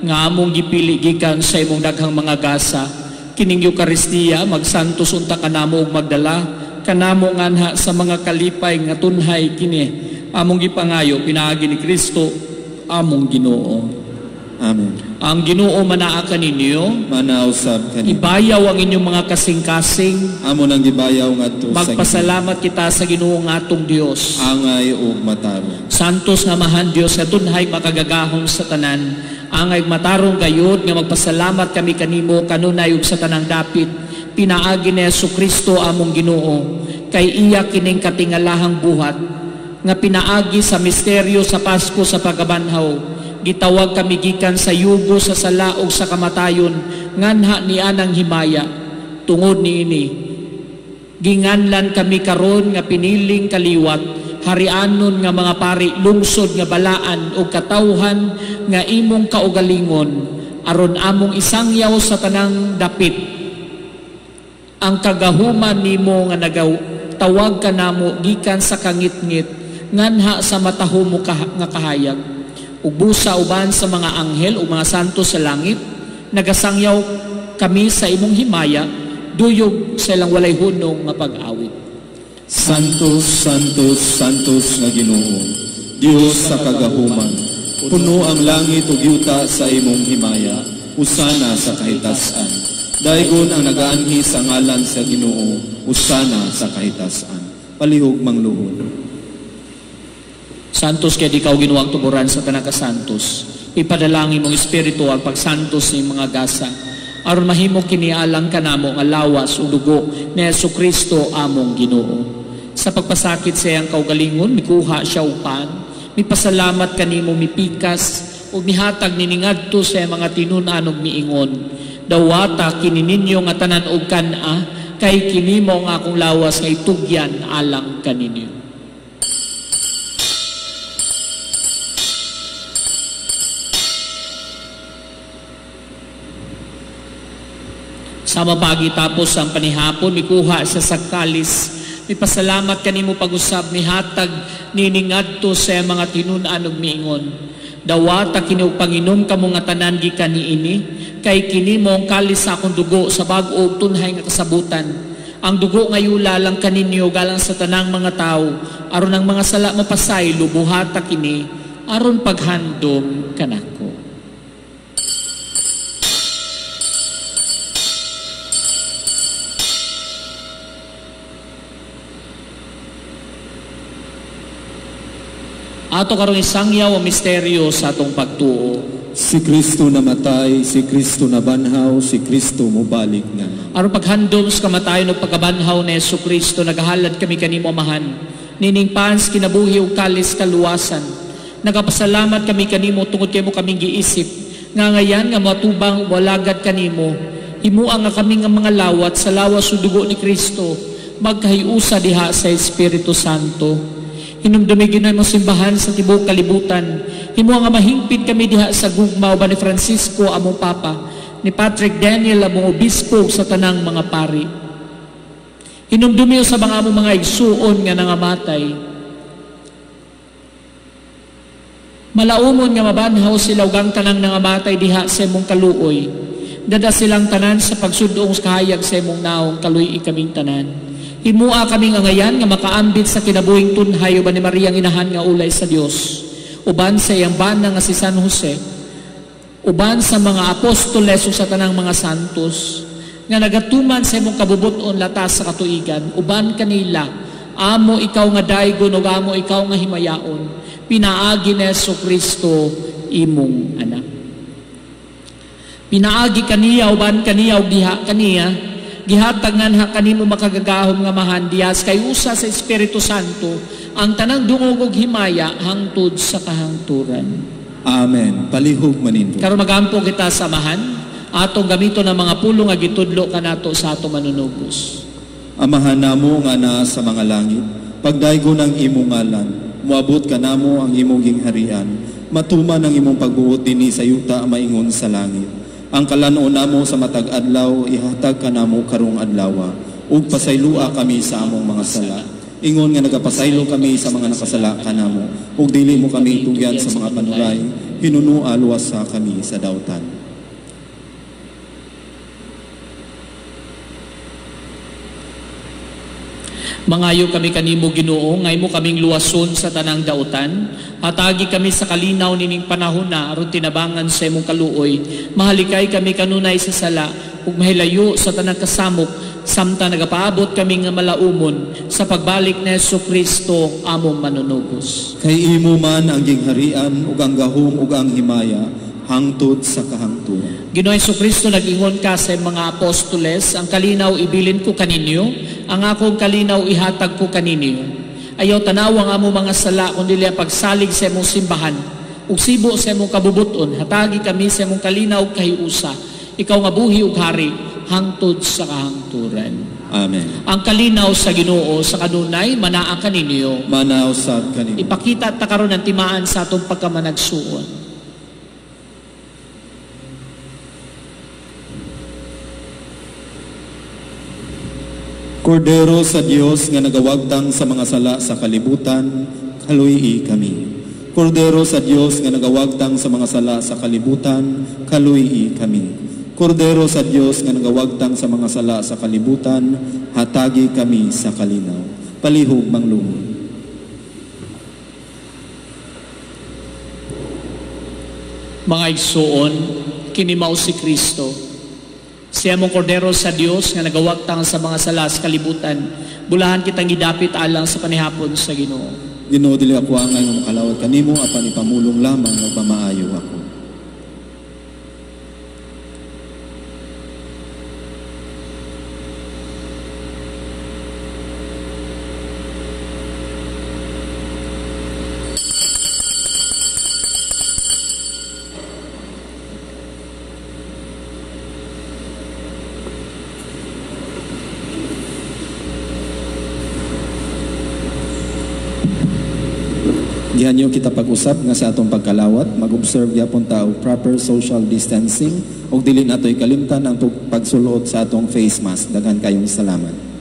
nga among gipili gikan sa imong daghang mga gasa, kining Eukaristiya magsantos unta kanamo ug magdala kanamo nganha sa mga kalipay nga tunhay kini among gipangayo pinaagi ni Kristo among Ginoo. Amen. Ang Ginoo manaa kaninyo, manaa usab kaninyo. Ibayaw ang inyong mga kasing-kasing. Amo nang gibayaw ngadto sa Ginoo. Magpasalamat kita sa Ginoo nga atong Dios. Angay ug matarong. Santos nga Amahan Dios nga tunhay makagagahom sa tanan. Angay matarong gayud nga magpasalamat kami kanimo kanunay ug sa tanang dapit. Pinaagi ni Hesukristo among Ginoo, kay iya kining katingalahang buhat nga pinaagi sa misteryo sa Pasko sa pagkabanhaw. Gitawag kami gikan sa yugo sa sala ug sa kamatayon nganha ni anang himaya. Tungod niini ginganlan kami karon nga piniling kaliwat, harianon nga mga pari, lungsod nga balaan ug katawhan nga imong kaugalingon, aron among isangyaw sa tanang dapit ang kagahuman nimo nga nagatawag kanamo gikan sa kangitngit nganha sa matahumo nga kahayag. Ug busa uban sa mga anghel ug mga santo sa langit, nagasangyaw kami sa imong himaya, duyog sa ilang walay hunong nga pag-awit. Santos, Santos, Santos nga Ginoo, Dios sa kagahuman, puno ang langit ug yuta sa imong himaya, usana sa kahitasan. Daygon ang nagaanhi sa ngalan sa Ginoo, usana sa kahitasan. Palihog mangluhod. Santos kay ikaw Ginoo ang tuburan sa tanang kasantos. Ipadalangin mong espiritu ang pagsantos ni mga gasa aron mahimo kini alang kanamo nga lawas ug dugo ni Hesukristo among Ginoo. Sa pagpasakit sa iyang kaugalingon, mikuha siya og pan, mipasalamat kanimo, mipikas, ug mihatag niningadto sa iyang mga tinun-an ug miingon, dawata kini ninyo nga tanan og kan-a, kay kini mao ang akong lawas nga itugyan alang kaninyo. Sama pagi tapos ang panihapon, mikuha siya sa kalis, mipasalamat kanimo pag-usab, mihatag niningadto sa mga tinun-an ug miingon, dawata kini og panginom kamo nga tanan gikan niini, kay kini mo ang kalis sa akong dugo sa bag-o ug tunhay nga kasabutan. Ang dugo nga yula lang kaninyo galang sa tanang mga tawo, aron ang mga sala mapasaylo, buhata kini aron paghandom kanako. Ato karong isangyaw ang misteryo sa atong pagtuo. Si Kristo namatay, si Kristo nabanhaw, si Kristo mobalik na. Aron paghandom sa kamatayon ug pagkabanhaw ni Hesukristo, nagahalad kami kanimo Amahan. Nining pans kinabuhi ug kalis kaluwasan. Nagapasalamat kami kanimo tungod kay mo kaming giisip nga ngayan nga moatubang walagad kanimo. Himua nga kami nga mga lawat sa lawas ug dugo ni Kristo magkahiusa diha sa Espiritu Santo. Hinumdumi Ginoo mo simbahan sa tibuok kalibutan. Himua nga mahingpit kami diha sa gugma uban ni Francisco among Papa, ni Patrick Daniel among obispo sa tanang mga pari. Hinumdumi usab ang among mga igsuon nga nangamatay. Malaumon nga mabanhaw sila ug ang tanang nangamatay diha sa imong kaluoy. Dada silang tanan sa pagsudong sa kahayag sa imong naong, kaluy-i kaming tanan. Himua kaming angayan nga makaambit sa kinabuhing tunhay uban ni Maria ang inahan nga ulay sa Dios, uban sa iyang bana nga si San Jose, uban sa mga apostoles ug sa tanang mga santos nga nagatuman sa imong kabubut-on latas sa katuigan, uban kanila amo ikaw nga daygon ug amo ikaw nga himayaon, pinaagi ni Hesukristo imong anak. Pinaagi kaniya uban kaniya ug diha kaniya gihatag nganha kanimo makagagahom nga mahan diyas kay usa sa Espiritu Santo ang tanang dungog ug himaya hangtod sa kahangturan. Amen. Palihog maninto. Karon magampo kita sa Amahan, atong gamiton ang mga pulong nga gitudlo kanato sa atong manunubos. Amahan namo nga naa sa mga langit, pagdaygon ang imong ngalan, moabot kanamo ang imong gingharian, matuman ang imong pagbuot dinhi sa yuta maingon sa langit. Ang kalan-on namo sa matag adlaw ihatag kanamo karong adlawa, ug pasaylua kami sa among mga sala, ingon nga nagapasaylo kami sa mga nakasala kanamo, ug dili mo kami tugyan sa mga panuray, hinunua luwasa kami sa dautan. Mangayo kami kanimo Ginoo, ngay mo kaming luwason sa tanang dautan. Hatagi kami sa kalinaw nining panahon na aron tinabangan sa imong kaluoy. Mahalikay kami kanunay sa sala ug mahilayo sa tanang kasamok samtang nagapaabot kami nga malaumon sa pagbalik ni Hesukristo among manunubos. Kay imo man ang gingharian ug ang gahom ug ang himaya hangtod sa kahangturan. Ginoo Hesukristo, nag-ingon ka sa mga apostoles, ang kalinaw ibilin ko kaninyo, ang akong kalinaw ihatag ko kaninyo. Ayaw tanawang amo mga sala, kundi ang pagsalig sa imong simbahan ug sibo sa imong kabubuton. Hatagi kami sa imong kalinaw kahiusa. Ikaw nga buhi ug hari hangtod sa kahangturan. Amen. Ang kalinaw sa Ginoo sa kanunay manaa kaninyo. Manaa usab kaninyo. Ipakita ta karon ang timaan sa atong pagkamanagsuon. Kordero sa Dios nga nagawagtang sa mga sala sa kalibutan, kaluy-i kami. Kordero sa Dios nga nagawagtang sa mga sala sa kalibutan, kaluy-i kami. Kordero sa Dios nga nagawagtang sa mga sala sa kalibutan, hatagi kami sa kalinaw. Palihog manglumod. Mga igsuon, kini mao si Kristo. Siya mong kordero sa Dios nga nagawagtang sa mga sala sa kalibutan. Bulahan kitang gidapit alang sa panihapon sa Ginoo. Ginoo, dili ako angay nga makalawat kanimo, apan ipamulong lamang ug pamaayo ako. Gihanyo kita pag-usab nga sa atong pagkalawat, mag-observe gyapon ta og proper social distancing ug dili natoy kalimtan ang pagsulot sa atong face mask. Daghan kayong salamat.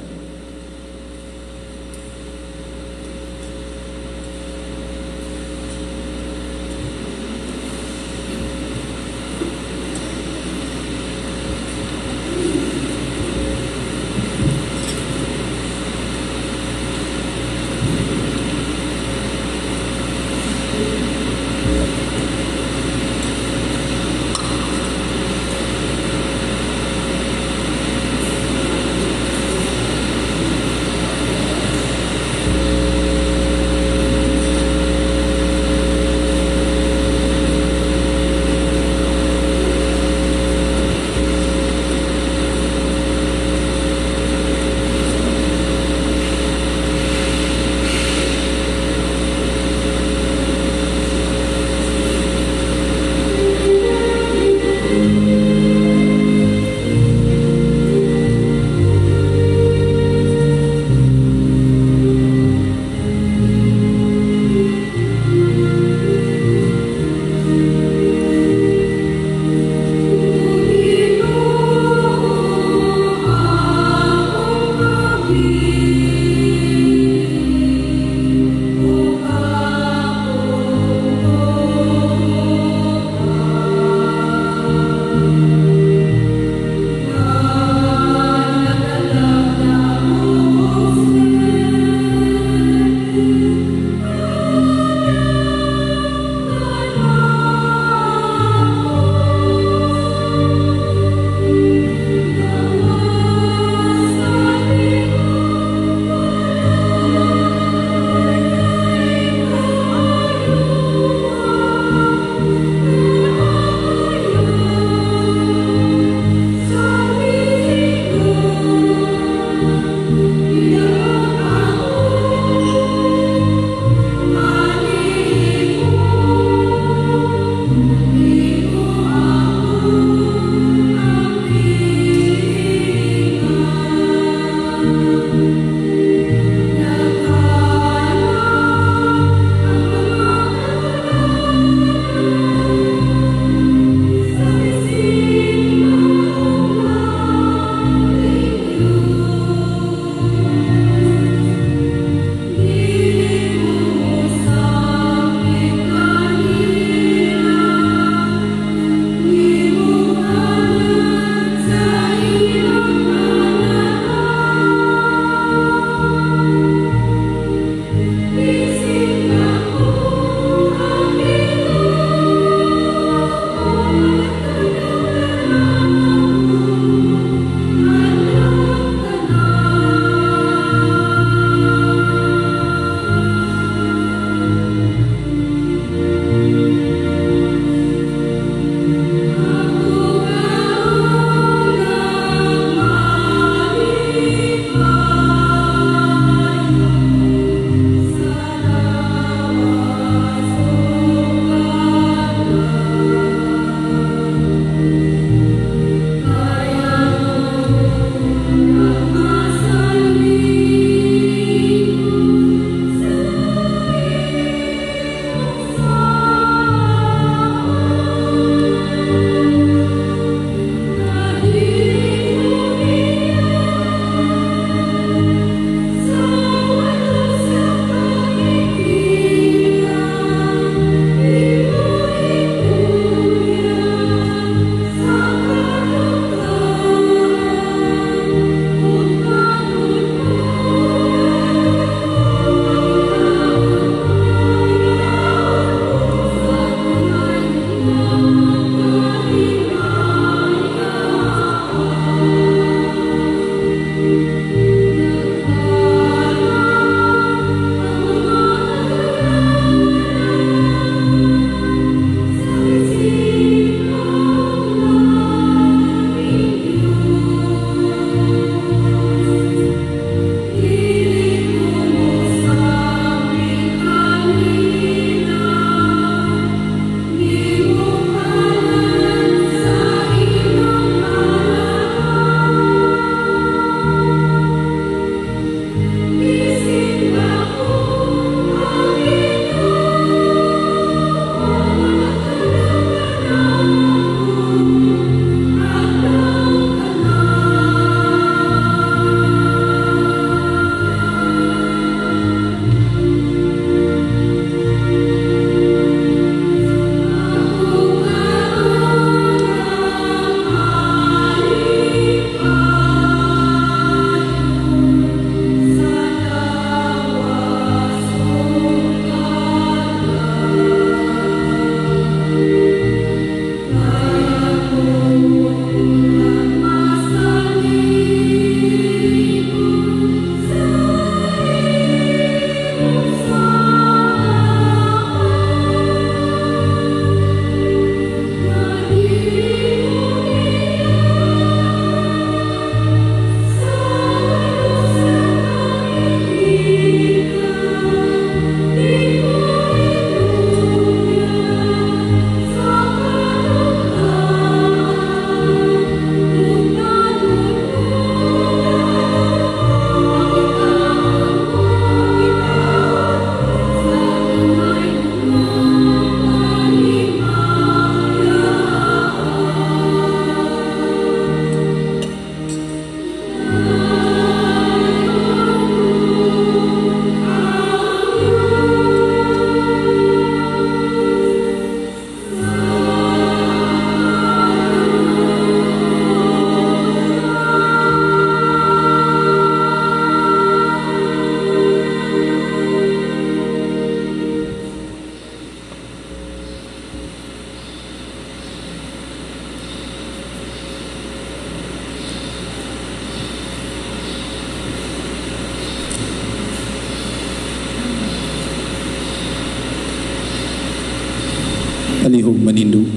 Palihog manindog.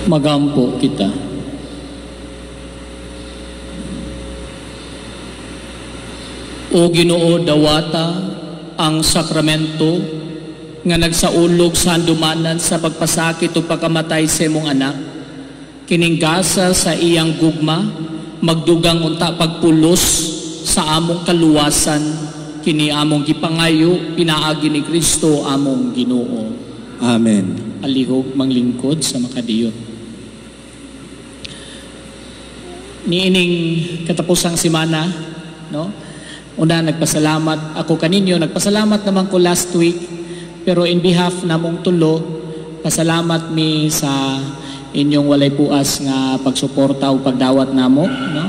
Magampo kita. O Ginoo, dawata ang sakramento nga nagsaulog sa handumanan sa pagpasakit o pagkamatay sa imong anak. Kining gasa sa iyang gugma, magdugang unta pagpulos sa among kaluwasan, kini among gipangayo, pinaagi ni Kristo among Ginoo. Amen. Alihog manglingkod sa makadiyot. Niining katapusang semana, no? Una, nagpasalamat ako kaninyo, nagpasalamat naman ko last week, pero in behalf namong tulo, pasalamat mi sa inyong walay puas nga pagsuporta o pagdawat namo, no?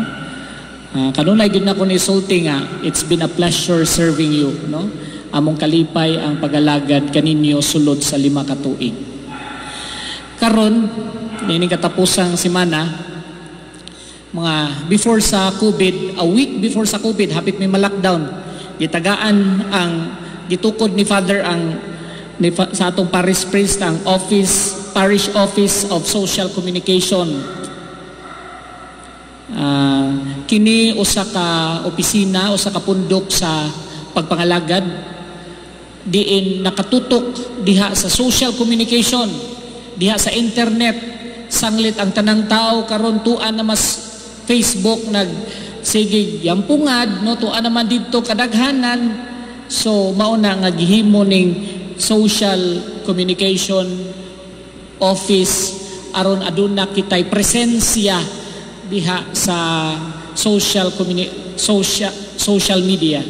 Kanunay gid nako ni sulti nga it's been a pleasure serving you, no? Among kalipay ang pagalagad kaninyo sulod sa 5 ka tuig. Karon niining katapusang semana, mga before sa COVID, a week before sa COVID, hapit may ma-lockdown, gitagaan ang gitukod ni Father ang ni, sa atong parish priest ang office, parish office of social communication. Kini usa ka opisina, usa ka pundok sa pagpangalagad diin nakatutok diha sa social communication, diha sa internet. Sanglit ang tanang tao karon tuan na mas Facebook nagsigig yampungad, no, tuan naman didto kadaghanan. So mao na nga gihimo ning social communication office aron aduna kitay presensya diha sa social social media.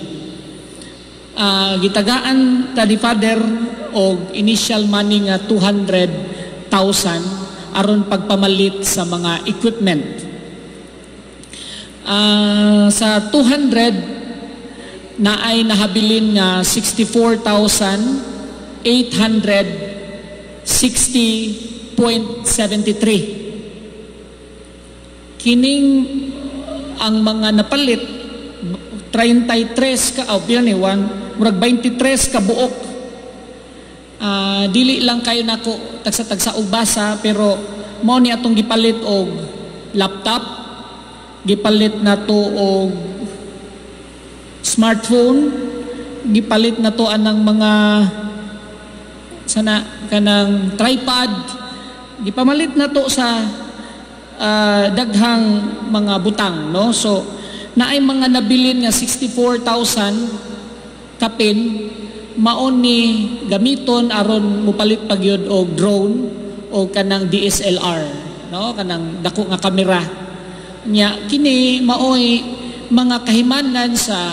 Gitagaan ta ni Father og initial money nga 200,000 aron pagpamalit sa mga equipment. Sa 200 na ay nahabilin nga 64,860.73. Kining ang mga napalit 33 ka, oh, pila ni, murag 23 ka buok. Dili lang kayo nako tagsa-tagsa og basa, pero mao ni atong gipalit og laptop, gipalit nato og smartphone, gipalit nato anang mga sana kanang tripod, gipamalit nato sa daghang mga butang, no? So naay mga nabilin nga 64,000 kapin mao ni gamiton aron mopalit pagyud og drone o kanang DSLR, no, kanang dako nga kamera. Nya kini maoy mga kahimanan sa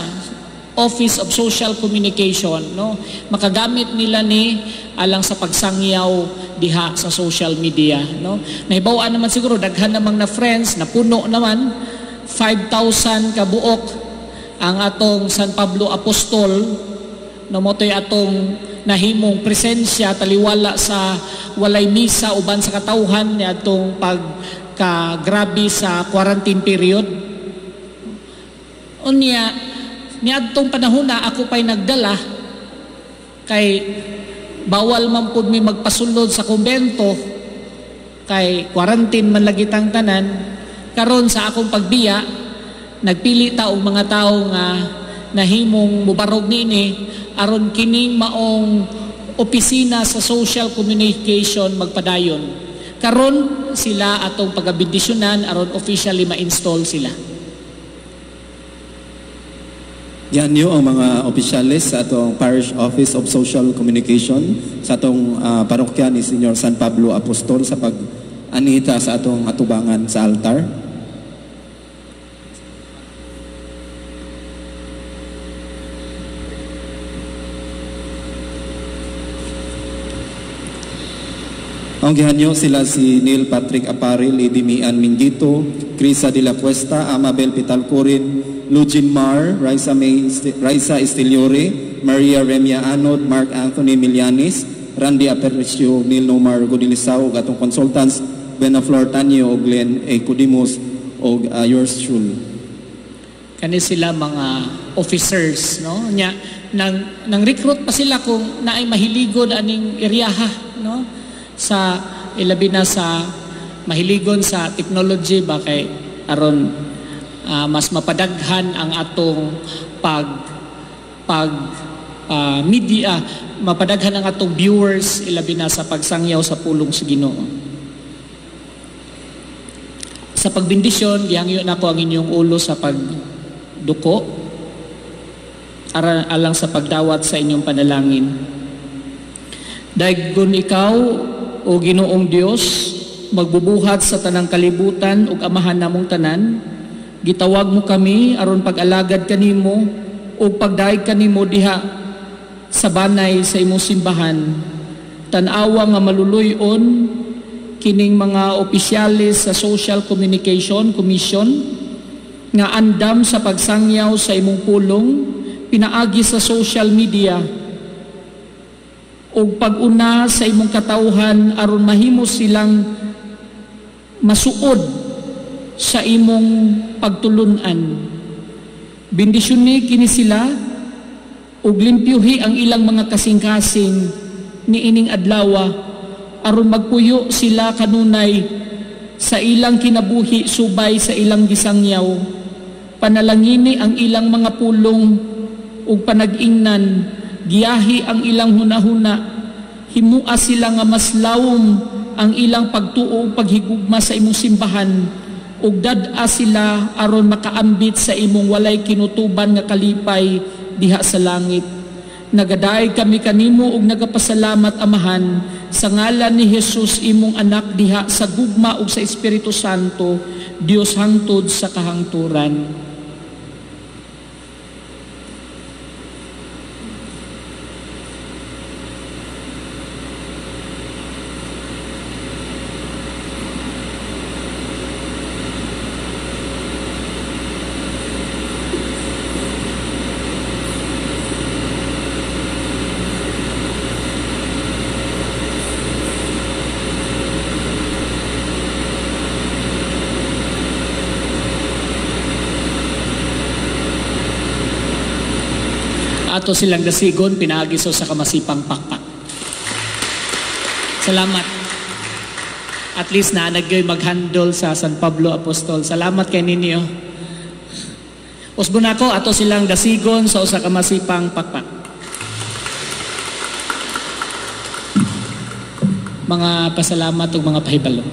Office of Social Communication, no, makagamit nila ni alang sa pagsangyaw diha sa social media, no. Nahibaw-an naman siguro daghan namang na friends, napuno naman 5,000 ka buok ang atong San Pablo Apostol, no, motoy atong nahimong presensya taliwala sa walay misa uban sa katawhan ni atong pagkagrabe sa quarantine period. Unya niadtong panahon na ako pa'y nagdala kay bawal man pud mi magpasulod sa kumbento kay quarantine man lagi tang tanan. Karon sa akong pagbiya, nagpili ta og mga tawo nga nahimong mubarog niini aron kining maong opisina sa social communication magpadayon. Karon sila atong pagabendisyonan aron officially ma-install sila. Yan yun ang mga opisyales sa atong Parish Office of Social Communication sa atong parokya ni Senyor San Pablo Apostol sa pag-anita sa atong atubangan sa altar. Ang gihanyo sila si Neil Patrick Aparil, Edimian Mingito, Crisa de la Cuesta, Amabel Pitalcorin, Lugin Mar, Raisa Estiliore, Maria Remia Anod, Mark Anthony Milianis, Randy Aparicio, Neil Nomar Godilisao, ug atong consultants Benaflor Tanyo, Glenn A. Codimus, og yours truly. Kani sila mga officers, no? Nya nang recruit pa sila kung naay mahiligon aning eryaha, no? Sa ilabi na sa mahiligon sa technology ba kay aron mas mapadaghan ang atong pag pag media, mapadaghan ang atong viewers ilabi na sa pagsangyaw sa pulong sa Ginoo. Sa pagbendisyon, gihangyo nako ang inyong ulo sa pagduko alang sa pagdawat sa inyong panalangin. Daygon ikaw, o Ginoong Dios, magbubuhat sa tanang kalibutan ug amahan namong tanan, gitawag mo kami aron pag-alagad kanimo ug pagdayeg kanimo diha sa banay sa imong simbahan. Tan-awa nga maluluy-on kining mga opisyales sa Social Communication Commission nga andam sa pagsangyaw sa imong pulong pinaagi sa social media ug pag-una sa imong katawhan aron mahimo silang masuod sa imong pagtulun-an. Bendisyoni kini sila ug limpyuhi ang ilang mga kasing-kasing niining adlawa aron magpuyo sila kanunay sa ilang kinabuhi subay sa ilang gisangyaw. Panalangini ang ilang mga pulong ug panag-ingnan, giyahi ang ilang hunahuna, himua sila nga mas lawom ang ilang pagtuo ug paghigugma sa imong simbahan, ug dad-a sila aron makaambit sa imong walay kinutuban nga kalipay diha sa langit. Nagadaig kami kanimo ug nagapasalamat, Amahan, sa ngalan ni Jesus imong anak diha sa gugma ug sa Espiritu Santo, Dios hangtod sa kahangturan. Ato silang dasigon, pinaagi sa kamasipang pakpak. Salamat. At least na nagyoy mag-handle sa San Pablo Apostol. Salamat kay ninyo. Usbon ako, ato silang dasigon sa usa ka masipang pakpak. Mga pasalamat ug mga pahibalo.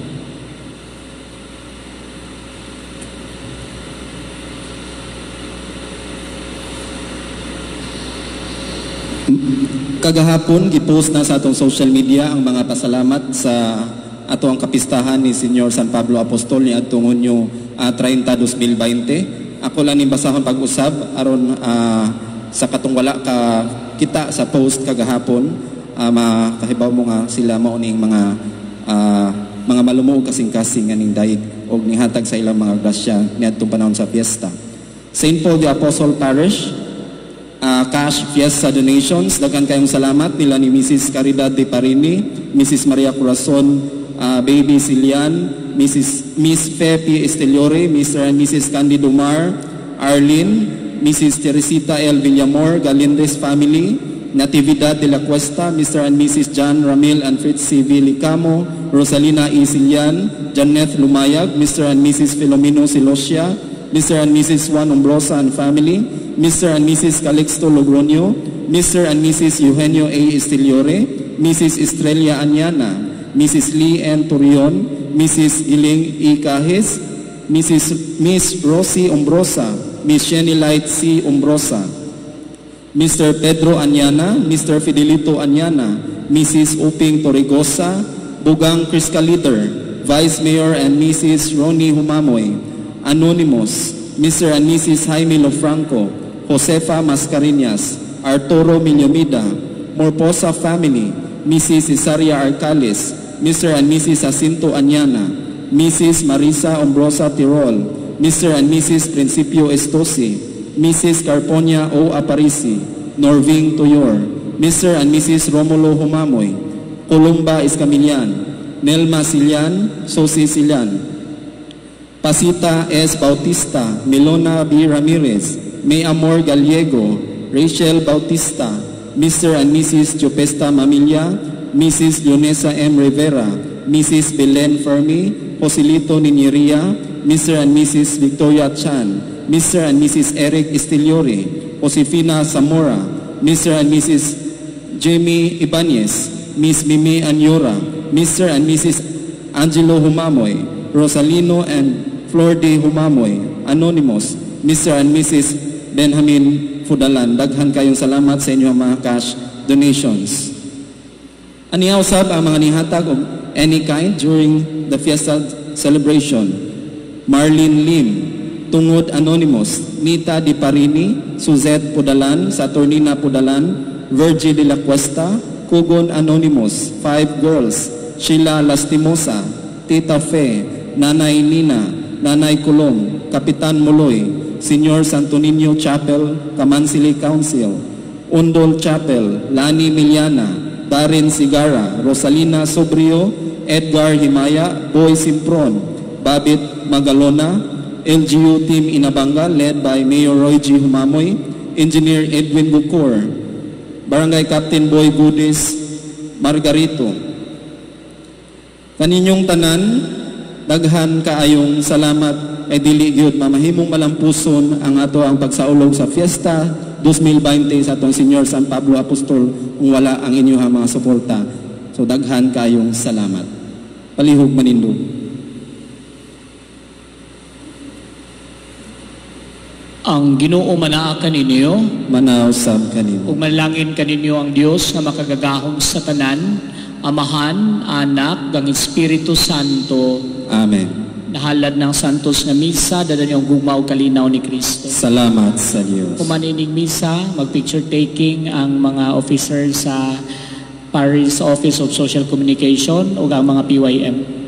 Kagahapon, gipost na sa atong social media ang mga pasalamat sa ato ang kapistahan ni Senyor San Pablo Apostol ni adtong Hunyo 30, 2020. Ako lang ning basahon pag-usab aron sa katong wala ka kita sa post kagahapon, makahibaw mo nga sila mao ning mga malumuog kasing-kasing aning dayeg og nihatag sa ilang mga grasya niadtong panahon sa fiesta. St. Paul the Apostle Parish, cash fiesta donations, daghan kayong salamat nila ni Mrs. Caridad de Parini, Mrs. Maria Corazon, Baby Silian, Mrs. Miss Fepi Esteliore, Mr. and Mrs. Candido Mar, Arlene, Mrs. Teresita L. Villamor, Galindez family, Natividad de la Cuesta, Mr. and Mrs. John Ramil and Fritz C. V. Licamo, Rosalina E. Silian, Janeth Lumayag, Mr. and Mrs. Filomeno Silosia, Mr. and Mrs. Juan Ombrosa and family, Mr. and Mrs. Calixto Logroño, Mr. and Mrs. Eugenio A. Esteliore, Mrs. Estrella Anyana, Mrs. Lee N. Turion, Mrs. Iling E. Cajes, Miss Rosie Ombrosa, Miss Jenny Light C. Ombrosa, Mr. Pedro Anyana, Mr. Fidelito Anyana, Mrs. Uping Torregosa, Bugang Criscaliter, Vice Mayor and Mrs. Ronnie Humamoy, Anonymous, Mr. and Mrs. Jaime Lofranco, Josefa Mascareñas, Arturo Minyomida, Morposa family, Mrs. Cesaria Arcales, Mr. and Mrs. Jacinto Anyana, Mrs. Marisa Ombrosa Tirol, Mr. and Mrs. Principio Estosi, Mrs. Carponia O. Aparici, Norving Toyor, Mr. and Mrs. Romulo Humamoy, Columba Escamillan, Nelma Silian, Sosi Silian, Pasita S. Bautista, Melona B. Ramirez, May Amor Gallego, Rachel Bautista, Mr. and Mrs. Jopesta Mamilla, Mrs. Leonesa M. Rivera, Mrs. Belen Fermi, Joselito Niñeria, Mr. and Mrs. Victoria Chan, Mr. and Mrs. Eric Estiliore, Josefina Zamora, Mr. and Mrs. Jamie Ibanez, Miss Mimi Anyora, Mr. and Mrs. Angelo Humamoy, Rosalino and Flor de Humamoy, Anonymous, Mr. and Mrs. Benjamin Fudalan. Daghan kayong salamat sa inyong mga cash donations. Aniya usab ang mga nihatag og any kind during the fiesta celebration. Marlene Lim, Tungod Anonymous, Nita Di Parini, Suzette Pudalan, Saturnina Pudalan, Virgie de la Cuesta, Kugon Anonymous, Five Girls, Sheila Lastimosa, Tita Fe, Nanay Nina, Nanay Kulong, Kapitan Muloy, Senior Santo Niño Chapel, Kamansili Council, Undol Chapel, Lani Miliana, Darren Sigara, Rosalina Sobrio, Edgar Himaya, Boy Simpron, Babit Magalona, LGU Team Inabanga led by Mayor Roy G. Humamoy, Engineer Edwin Bucor, Barangay Captain Boy Gudis Margarito. Kaninyong tanan, daghan kaayong salamat ay dili gyud mamahimong malampuson ang ato ang pagsaulog sa Fiesta 2020 sa atong Senyor San Pablo Apostol kung wala ang inyong mga suporta. So daghan kaayong salamat. Palihog manindog. Ang Ginoo manaa kaninyo, manaw sab kaninyo. Ug manalangin kaninyo ang Dios nga makagagahom sa tanan, Amahan, Anak, gang Espiritu Santo. Amen. Nahalad ng Santos nga Misa, dada niyo ang gugma ug kalinaw ni Kristo. Salamat sa Dios. Kumanining misa, mag-picture taking ang mga officers sa Parish Office of Social Communication ug ang mga PYM.